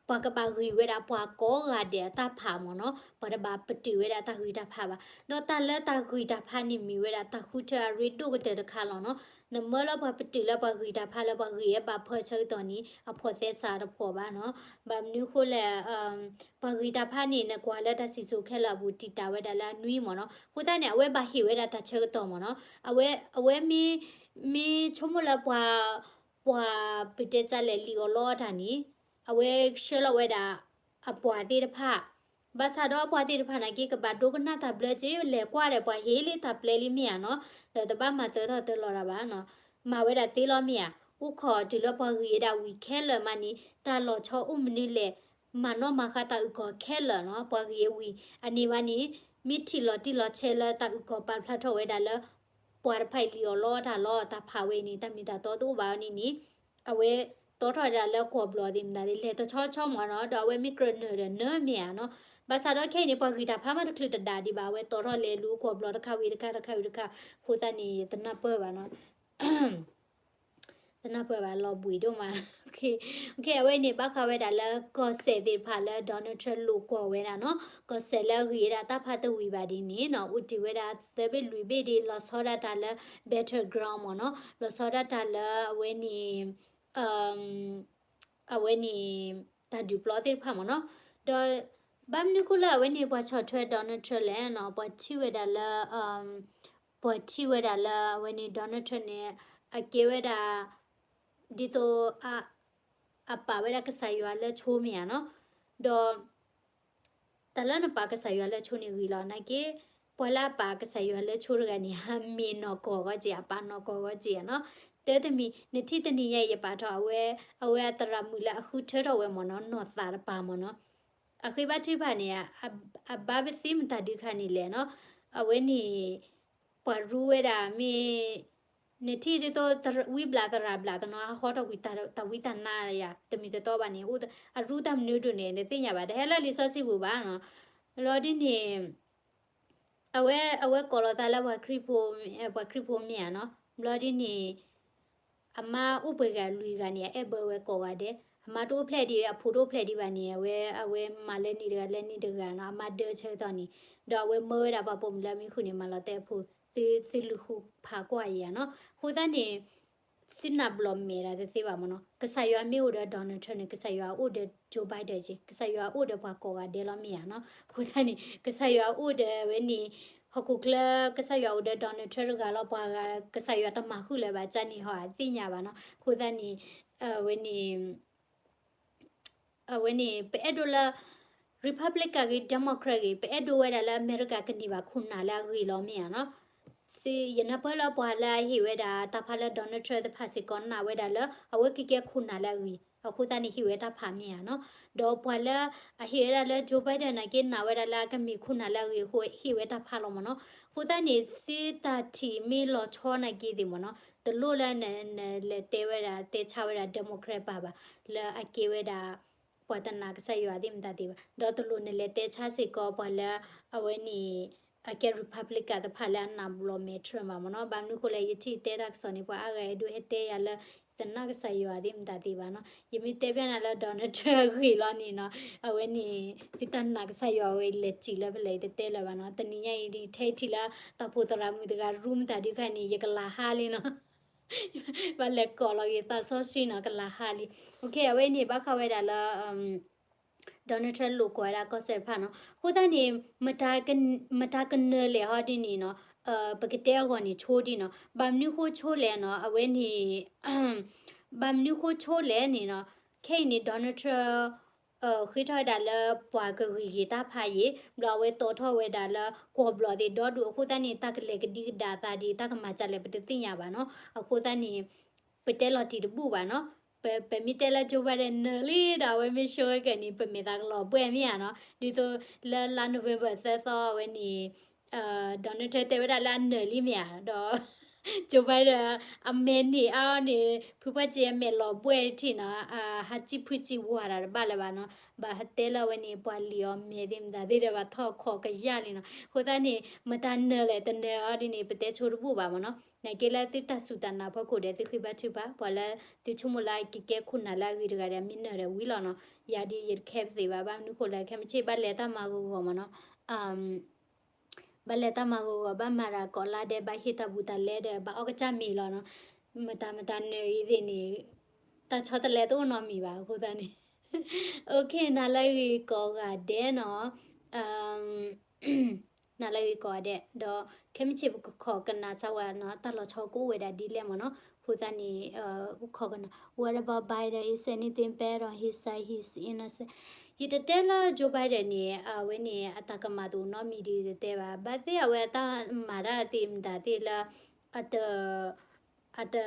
ပှၤကဘၣ်ဂံၢ်ဝဲဒၣ်ပှၤကိးဂၤဒဲးအတၢ်ဖးမ့ၢ်နီၤ, ပှၤတဘၣ်ပတုာ်ဝဲဒၣ်တၢ်ဂံၢ်တၢ်ဖးဘၣ်, ဒီးတၢ်လၢတၢ်ဂံၢ်တၢ်ဖးန့ၣ်မ့ၢ်ဝဲဒၣ်တၢ်ဃုထၢအရ့ဒိၣ်ကတၢၢ်တခါလီၤနီၤ, နမၢလၢပှၤပတုာ်လၢပှၤဂံၢ်တၢ်ဖးလၢပှၤဂံၢ်ဝဲဘၣ်ဖၢဆၢကတီၢ်န့ၣ် အဖိးသဲစးတဖိးဘၣ်နီၤ, ဘၣ်မနုၤဃိလဲၣ် ပှၤဂံၢ်တၢ်ဖးန့ၣ် နကွၢ်လၢတၢ်စံၣ်စိၤခဲလၢာ်အပူၤ တံာ်တာ်ဝဲဒၣ်လၢအနွံမ့ၢ်နီၤ, အဃိသတးန့ၣ် အဝဲဘၣ်ဟ့ၣ်ဝဲဒၣ်တၢ်ဆၢကတီၢ်မ့ၢ်နီၤ, အဝဲ အဝဲမ့ၢ် မ့ၢ်ဆိကမိၣ်လၢပှၤ ပှၤပတဲကလဲၣ်လံာ်အီၤလီအီၤတၢ်န့ၣ် အဝဲဆှၢလီၤဝဲဒၣ် အပှၤသ့ၣ်တဖၣ်, ဘၣ်ဆၣ်ဒီးအပှၤသ့ၣ်တဖၣ်နာ်က့ ကဘၣ်ဒိကနၣ်တၢ်ဘျၢက့ လဲၤကွၢ်ဒီးပှၤဟ့ၣ်လံတၢ်ပျဲလံမ့ၢ်ဧါနီၤ, ဒီးတဘၣ်မၤတၢထီၣ်တၢလီၤတၢ်ဘၣ်နီၤ, မၤဝဲဒၣ်သ့လီၤမ့ၢ်ဧါ, အိၣ်ခိးတုၤလၢပှၤဂံၢ်ဝဲဒၣ်ဝံၤခဲလၢာ်မးန့ၣ် တၢ်လီၤဆီအိၣ်မနုၤလဲၣ်, မၤနီၣ်မၤဃါတၢ်အုၣ်ကီၤခဲလၢာ်နီၤ, ပှၤဂံၢ်ဝံၤ အန့ၣ်ဘၣ်န့ၣ် မ့ၢ်ထံၣ်လီၤတံၢ်လီၤဆဲးလၢတၢ်အုၣ်ကီၤပာ်ဖျါထီၣ်ဝဲဒၣ်လၢ ပှၤတဖၣ်အံၤလံာ်အီၤလီတၢ်လီတၢ်ဖးဝဲန့ၣ် တၢ်မ့ၢ်တၢ်တီတအိၣ်ဘၣ်အီၤန့ၣ်န့ၣ် အဝဲတီထီၣ်ဝဲဒၣ်လၢကွီၢ်ဘျီၣ်သ့ၣ်မတၤသ့ၣ် လဲၤတဆီဆီမ့ၢ်နီၤ ဒီးအဝဲမ့ၢ်ကြၢးနၢၤဒီးနၢၤမ့ၢ်ဧါနီၤ, ဘၣ်ဆၣ်ဒီးခဲအံၤန့ၣ် ပှၤဂံၢ်တၢ်ဖးမးတချုးတဒၣ်ဒံးဘၣ် အဝဲတီထီၣ်လဲၤလူၤကွီၢ်ဘျီၣ်တခါဝံၤတခါတခါဝံၤတခါ, အဃိသတးန့ၣ် ယတနၢ်ပၢၢ်ဘၣ်နီၤ တနၢ်ပၢၢ်ဘၣ်လီၤဘှံးဒိၣ်မး, အဝဲန့ၣ်ဘၣ်ဃးဝဲဒၣ်လၢကီၢ်စဲၣ်သ့ၣ်တဖၣ်လၢ Donald Trump လိာ်ကွီၢ်ဝဲဒၣ်နီၤ, ကီၢ်စဲၣ်လၢအဂံၢ်ဝဲဒၣ်တၢ်ဖးတဝံၤဘၣ်ဒ်န့ၣ်နီၤ, အိၣ်တ့ၢ်ဝဲဒၣ်သၢဘ့ၣ်လွံၢ်ဘ့ၣ်ဒ် လီၤဆီဒၣ်တၢ်လၢ Battleground မ့ၢ်နီၤ, လီၤဆီဒၣ်တၢ်လၢအဝဲန့ၣ် အဝဲန့ၣ် တၢ်ဒုးပျီသ့ၣ်တဖၣ်မ့ၢ်နီၤ, ဒီး ဘၣ်မနုၤဃိလၢအဝဲန့ၣ် ပှၤဆီၣ်ထွဲ Donald Trump လဲၣ်နီၤ, ပှၤထံၣ်ဝဲဒၣ်လၢ ပှၤထံၣ်ဝဲဒၣ်လၢအဝဲန့ၣ် Donald Trump န့ၣ် အကဲဝဲဒၣ် ဒ်သိး အပာ်ဝဲဒၣ်ကစၢ်ယွၤလၢဆိမ့ၢ်ဧါနီၤ, ဒီး တၢ်လၢနပာ်ကစၢ်ယွၤလၢဆိန့ၣ်ဂ့ၤလီၤ. နာ်က့ ပှၤလၢအပာ်ကစၢ်ယွၤလၢဆိတဂၤန့ၣ် အမ့ၢ်နီၢ်ကီၢ်ဂီၢ်က့ၤ အပာ်နီၢ်ကီၢ်ဂီၢ်က့ၤနီၤ. တၢ်တမံၤ နထံၣ်တနံၤညါအံၤ ယပာ်ထီၣ်အဝဲ အဝဲအသရၣ်မုၣ်လၢအဃုထၢထီၣ်ဝဲမ့ၢ်နီၤ နီၢ်သးတပၤမ့ၢ်နီၤ. အဃ့ဘါထုကဖၣ်န့ၣ် အဘါပသ့မတၤဒုးခါန့ၣ်လဲၣ်နီၤ. အဝဲန့ၣ် ပှၤရူဝဲဒၣ်မ့ၢ် နထံၣ်ဒ်သိး ဝံဘျးသရၣ်ဘျးတနီၤ အဟီထီၣ်ကွံာ်တၢ်ဝံတၢ်နါယၤ တမ့ၢ်တတီဘၣ်န့ၣ် အရူတၢ်မနုၤဒိၣ်န့ၣ် နသ့ၣ်ညါဘၣ် တဟဲလၢလံာ်စီဆှံပူၤဘၣ်နီၤ. ဘျီဒ်န့ၣ် အဝဲ အဝဲကိးလီၤသးလၢပှၤခရံာ်ဖိ ပှၤခရံာ်ဖိမ့ၢ်ဧါနီၤ. ဘျီဒ်န့ၣ် အမါအိၣ်ပှဲၤဂၤလွံၢ်ဂၤန့ၣ် အအဲၣ်ဘၢဝဲကိးဂၤဒဲး, အမါတအိၣ်ဖျဲၣ်ဒံးဝဲ အဖိတအိၣ်ဖျဲၣ်ဒံးဘၣ်န့ၣ် အဝဲ အဝဲမၤလၢန့ၣ်တဂၤလၢန့ၣ်တဂၤနီၤ, အမါဒၢဆၢကတီၢ်န့ၣ်, ဒီးအဝဲမၢဝဲဒၣ်ပှၤပိာ်မုၣ်လၢအမံဃုာ်န့ၣ် မၤလီၤတဲာ်အဖိ, သု သုလူၤဃုဖးကွၢ်ယၤနီၤ. အဃိသတးန့ၣ် သုနၢ်ဘျီၣ်မဲာ်ဒၣ်တသ့ဘၣ်မ့ၢ်နီၤ. ကစၢ်ယွၤမ့ၢ်အိၣ်ဒီး Donald Trump န့ၣ် ကစၢ်ယွၤအိၣ်ဒီး Joe Biden က့ၤ, ကစၢ်ယွၤအိၣ်ဒီးပှၤကိးဂၤဒဲးလီၤမ့ၢ်ဧါနီၤ. အဃိသတးန့ၣ် ကစၢ်ယွၤအိၣ်ဒီးဝဲန့ၣ် ဟီၣ်ခိၣ်ချၢ ကစၢ်ယွၤအိၣ်ဒီး Donald Trump တဂၤလီၤ, ပှၤဂၤ ကစၢ်ယွၤတမၤဃုာ်လၢၤဘၣ် ကန့ၣ်ဟီၣ်အသ့ၣ်ညါဘၣ်နီၤ. အဃိသတးန့ၣ် အဝဲန့ၣ် အဝဲန့ၣ် ပအဲၣ်ဒိးလၢ Republican ဂ့ၤ Democrat ဂ့ၤ ပအဲၣ်ဒိးဝဲဒၣ်လၢအမဲရကၤကန့ၢ်ဘၣ်ခိၣ်နၢ်လၢအဂ့ၤလီၤမ့ၢ်ဧါနီၤ. သုယနၢ်ပၢၢ်လၢပှၤလၢအဟ့ၣ်ဝဲဒၣ်တၢ်ဖးလၢ Donald Trump တဖၣ်စ့ၢ်ကီးနာ်ဝဲဒၣ်လၢ အဝဲကကဲခိၣ်နၢ်လၢအဂ့ၤ အဃိသတးန့ၣ်ဟ့ၣ်ဝဲတၢ်ဖးမ့ၢ်ဧါနီၤ. ဒီးပှၤလၢအဟ့ၣ်ဝဲဒၣ်လၢ Joe Biden နာ်က့နာ်ဝဲဒၣ်လၢအကမ့ၢ်ခိၣ်နၢ်လၢအဂ့ၤအဃိ ဟ့ၣ်ဝဲတၢ်ဖးလီၤမ့ၢ်နီၤ. အဃိသတးန့ၣ် သုတၢ်ထံၣ်မ့ၢ်လီၤဆီနာ်က့သ့ၣ်မ့ၢ်နီၤ တလိၣ်လၢနလဲၤတဲဝဲဒၣ် တဲဆါဝဲဒၣ် Democrat ပၢ်ဘၣ် လၢအကဲဝဲဒၣ် ပှၤတနာ်ကစၢ်ယွၤသ့ၣ်မတၤသ့ၣ်ဘၣ်. ဒီးတလိၣ်နလဲၤတဲဆါစ့ၢ်ကီးပှၤလၢ အဝဲန့ၣ် အကဲ Republican တဖၣ်လၢအနာ်ဘျီးမဲာ် Trump ဘၣ်မ့ၢ်နီၤ. ဘၣ်မနုၤဃိလဲၣ် ယထံၣ်တဲတၢ်ကစီၣ်န့ၣ် ပှၤအါဂၤအဲၣ်ဒိးဟဲတဲယၤလၢ ယတနာ်ကစၢ်ယွၤသ့ၣ်မတၤသ့ၣ်ဘၣ်နီၤ. ယမ့ၢ်တဲဖဲနၤလၢ Donald Trump အဂ့ၢ်လီၤန့ၣ်နီၤ, အဝဲန့ၣ် သုတၢ်နာ်ကစၢ်ယွၤဝဲလဲၤစံးလၢဖဲလဲၣ် ယတတဲလၢၤဘၣ်နီၤ. တနံၤညါအံၤ ထဲထံၣ်လၢတၢ်ဖှိၣ်သရၣ်မုၣ်တဂၤရူမတၤဒုးခါန့ၣ် ယကလၤဟါလံနီၤ. ဘၣ်လဲၤကိးလီၤက့ၤသးစီဆှံနီၤ ကလၤဟါလံ. အဝဲန့ၣ် ဘၣ်ဃးဝဲဒၣ်လၢ Donald Trump လိာ်ကွီၢ်ဝဲဒၣ်ကီၢ်စဲၣ်တဖၣ်နီၤ. အဃိသတးန့ၣ် မတၤကနၢၤလဲၣ်ဟီဒ်န့ၣ်နီၤ, ပကတဲအဂီၢ်န့ၣ်ဆိဒ်နီၤ. ဘၣ်မနုၤဃိဆိလဲၣ်နီၤ, အဝဲန့ၣ် ဘၣ်မနုၤဃိဆိလဲၣ်န့ၣ်နီၤ, ခဲအံၤန့ၣ် Donald Trump ဃ့ထီၣ်ဝဲဒၣ်လၢပှၤကဂံၢ်က့ၤတၢ်ဖးယံာ် ဘျီအဝဲတီထီၣ်ဝဲဒၣ်လၢကီၢ်ဘျီၣ်သ့ၣ်ဒီဒူၣ် အဃိသတးန့ၣ် တၢ်ကလဲၤကဒံကဒါသးဒ် တၢ်ကမၤဒ်လဲၣ် ပတသ့ၣ်ညါဘၣ်နီၤ. အဃိသတးန့ၣ် ပတဲလီၤတံၢ်တဘူၣ်ဘၣ်နီၤ. ပမ့ၢ်တဲလၢ Joe Biden နၢၤလံဒီး အဝဲမ့ၢ်ဆိဝဲကဲန့ၣ် ပမဲာ်သးကလီၤဘှဲၣ်မ့ၢ်ဧါနီၤ. ဒ်သိးလၢလါ November သၢသီ အဝဲန့ၣ် Donald Trump တဲဝဲဒၣ်လၢအနၢၤလံမ့ၢ်ဧါ ဒီး Joe Biden အမဲာ်န့ၢ်အါအီၤန့ၣ် ဖုပှၢ်စ့အမဲာ်လီၤဘှဲၣ်ထံၣ်နီၤ, ဟးစံၣ်ဖုစံၣ်ဝါတၢ်တဘၣ်လၢၤဘၣ်နီၤ. ဘၣ်ဟးတဲလၢအဝဲန့ၣ် ပှၤလံၣ်အီၤမဲာ်သ့ၣ်မတၤသ့ၣ်ဒီး ဘၣ်ထီၣ်ခီၣ်ကယၢ်လံနီၤ. အဃိသတးန့ၣ် မတၤနၢၤလဲၣ်တနၢၤအီၤဒ်န့ၣ် ပတဲဆိတဘူၣ်ဘၣ်မ့ၢ်နီၤ. နာ်က့လၢသုတၢ်စူၢ်တၢ်နာ်ဖီခိၣ်ဒီး သုဃ့ဘါထုကဖၣ် ပှၤလၢသုဆိကမိၣ်လၢအကကဲခိၣ်နၢ်လၢအဂ့ၤတဂၤဒီး မ့ၢ်နၢၤဒီးဝံၤလီၤနီၤ. ယၤဒ်ယတခဲပသ့ၣ်ဘၣ် ဘၣ်မနုၤဃိလဲၣ် ခဲမုၢ်ဆ့ၣ်ဘၣ်လဲၤတၢ်မၤဂီၤဂီၤမ့ၢ်နီၤ. ဘၣ်လဲၤတၢ်မၤဂီၤဂီၤ ဘၣ်မၤတၢ်ကိးလါဒဲး ဘၣ်ဟ့ၣ်တၢ်ဘူးတၢ်လဲဒီး ဘၣ်အီၣ်ကစၢ်မ့ၤလီၤနီၤ. မတၤမတၤနၢၤအံၤသ့ၣ်န့ၣ် တၢ်ဆီတလဲတအိၣ်နီတမံၤဘၣ် အဃိသတးန့ၣ် OK နၤလၢအဂ့ၤကိးဂၤဒဲးနီၤ. နၤလၢအဂ့ၤကိးဂၤဒဲး ဒီးခဲမုၢ်ဆ့ၣ်ပကခိးကနၣ်စၢ်ဝဲနီၤ တၢ်လီၤဆီကအိၣ်ဝဲဒၣ်ဒ်လဲၣ်မ့ၢ်နီၤ. အဃိသတးန့ၣ် ပခိးကနၣ် What about Biden? Is anything bad on his side? He's innocent. ယတတဲလၢ Joe Biden န့ၣ် အဝဲန့ၣ် အတၢ်ကမၣ်တအိၣ်နီတမံၤဒီးယတတဲဘၣ်. ဘၣ်သ့ၣ်အဝဲအတၢ်မၤတၢ်သ့ၣ်မတၤသ့ၣ်လၢ အတ အတ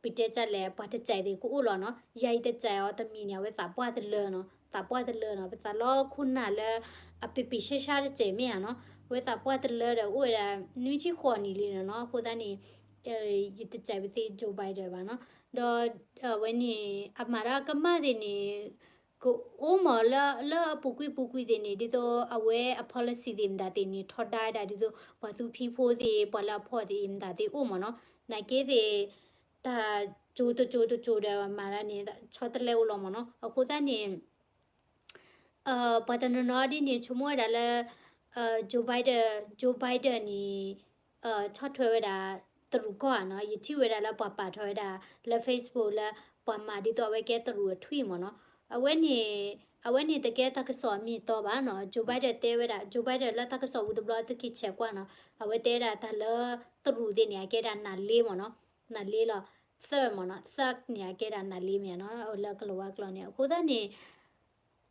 ပတဲဒ်လဲၣ် ပှၤတစဲးသ့ၣ်ကအိၣ်လီၤနီၤ. ယၤအံၤတစဲးအီၤတမံၤန့ၣ် အဝဲသးပှၢ်တလၢနီၤ, သးပှၢ်တလၢနီၤ. ပသးလီခိၣ်နၢ်လၢ အပ့ၤပ့ၤဆှါဆှါတစဲးမ့ၢ်ဧါနီၤ. အဝဲသးပှၢ်တလၢဒီးအိၣ်ဝဲဒၣ် နွံဆံဃိးနံၣ်လံနီၤနီၤ. အဃိသတးန့ၣ် ယတစဲးပသ့ၣ် Joe Biden ဘၣ်နီၤ. ဒီးအဝဲန့ၣ် အမၤတၢ်ကမၣ်သ့ၣ်န့ၣ် ကအိၣ်မးလၢ လၢအပူၤကွံာ်ပူၤကွံာ်သ့ၣ်န့ၣ် ဒ်သိးအဝဲအ policy သ့ၣ်မတၤသ့ၣ်န့ၣ် ထီဒါဝဲဒၣ်ဒ်သိး ပှၤသူဖံဖိသ့ၣ် ပှၤလၢအဖှီၣ်သ့ၣ်မတၤသ့ၣ်အိၣ်မးနီၤ. နာ်က့သ့ၣ် တၢ်ကၠိတကၠိတကၠိဒီးမၤတၢ်န့ၣ် ဆီတလဲအိၣ်လီၤမးနီၤ. အဃိသတးန့ၣ် ပှၤတနီၤနီၤဒ်န့ၣ် ဆိကမိၣ်ဝဲဒၣ်လၢ Joe Biden, Joe Biden န့ၣ် ဆီၣ်ထွဲဝဲဒၣ်တရူးကီၢ်ဧါနီၤ. ယထံၣ်ဝဲဒၣ်လၢပှၤပာ်ထီၣ်ဝဲဒၣ်လၢ Facebook လၢ ပှၤမၤဒ်သိးအဝဲကဲတရူးအထွံၣ်မးနီၤ. အဝဲန့ၣ် အဝဲန့ၣ်တကဲတၢ်ကစီၣ်အမ့ၢ်အတီဘၣ်နီၤ. Joe Biden တဲဝဲဒၣ် Joe Biden လၢတၢ်ကစီၣ်ဝံၤတဘျီသုက့ၤဆဲးကွၢ်နီၤ. အဝဲတဲဒၣ်တၢ်လၢတရူးသ့ၣ်န့ၣ် အကဲဒၣ်နၢ်လ့မးနီၤ. နၢ်လ့လီၤ. Thug မးနီၤ. Thug န့ၣ် အကဲဒၣ်နၢ်လ့မ့ၢ်ဧါနီၤ လၢကလၤဝါကျိာ်န့ၣ်. အဃိသတးန့ၣ်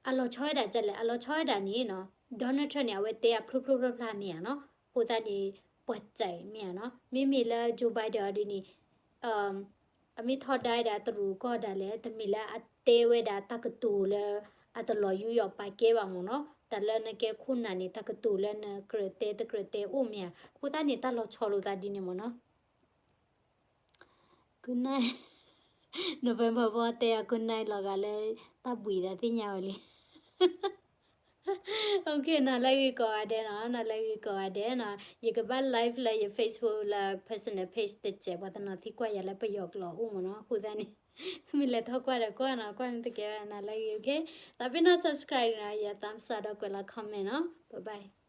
အလီၤဆီဝဲဒၣ်ဒ်လဲၣ်, အလီၤဆီဝဲဒၣ်န့ၣ်နီၤ Donald Trump န့ၣ် အဝဲတဲအဖျိဖျိဖျါဖျါမ့ၢ်ဧါနီၤ. အဃိသတးန့ၣ် ပှၤစဲးမ့ၢ်ဧါနီၤ. မ့မ့ၢ်လၢ Joe Biden အီၤဒ်န့ၣ် အမ့ၢ်ထီဒါဝဲဒၣ်တရူးကီၢ်ဒၣ်လဲာ် တမ့ၢ်လၢအတဲဝဲဒၣ်တၢ်ကတိၤလၢ အတလီၤယူးယီၣ်ပာ်ကဲဘၣ်မးနီၤ. တၢ်လၢနကဲခိၣ်နၢ်န့ၣ် တၢ်ကတိၤလၢနကြၢးတဲတကြၢးတဲအိၣ်မ့ၢ်ဧါ. အဃိသတးန့ၣ် တၢ်လီၤဆီလိာ်သးဒ်န့ၣ်မးနီၤ. Good night. November ဘီတဲအ good night လီၤဂာ်လၢ တၢ်ဘှံးသးသ့ၣ်ညါဝဲလံ. OK နၤလၢအဂ့ၤကိးဂၤဒဲးနီၤ, နၤလၢအဂ့ၤကိးဂၤဒဲးနီၤ. ယကဘၣ် live လၢယ Facebook လၢ personal page တစဲး ပှၤတနီၤသံကွၢ်ယၤလၢပယီၤကျိာ်အိၣ်မးနီၤ. အဃိသတးန့ၣ် မ့ၢ်လဲၤထီၣ်ကွၢ်ဒီးကွၢ်နီၤ, ကွၢ်မ့ၢ်တကဲဘၣ် နၤလၢအဂ့ၤ OK. သးပ့ၤနီၣ် subscribe နီၤ, ယ thumbs up ဒီးကွဲးလီၤ comment နီၤ. Bye bye.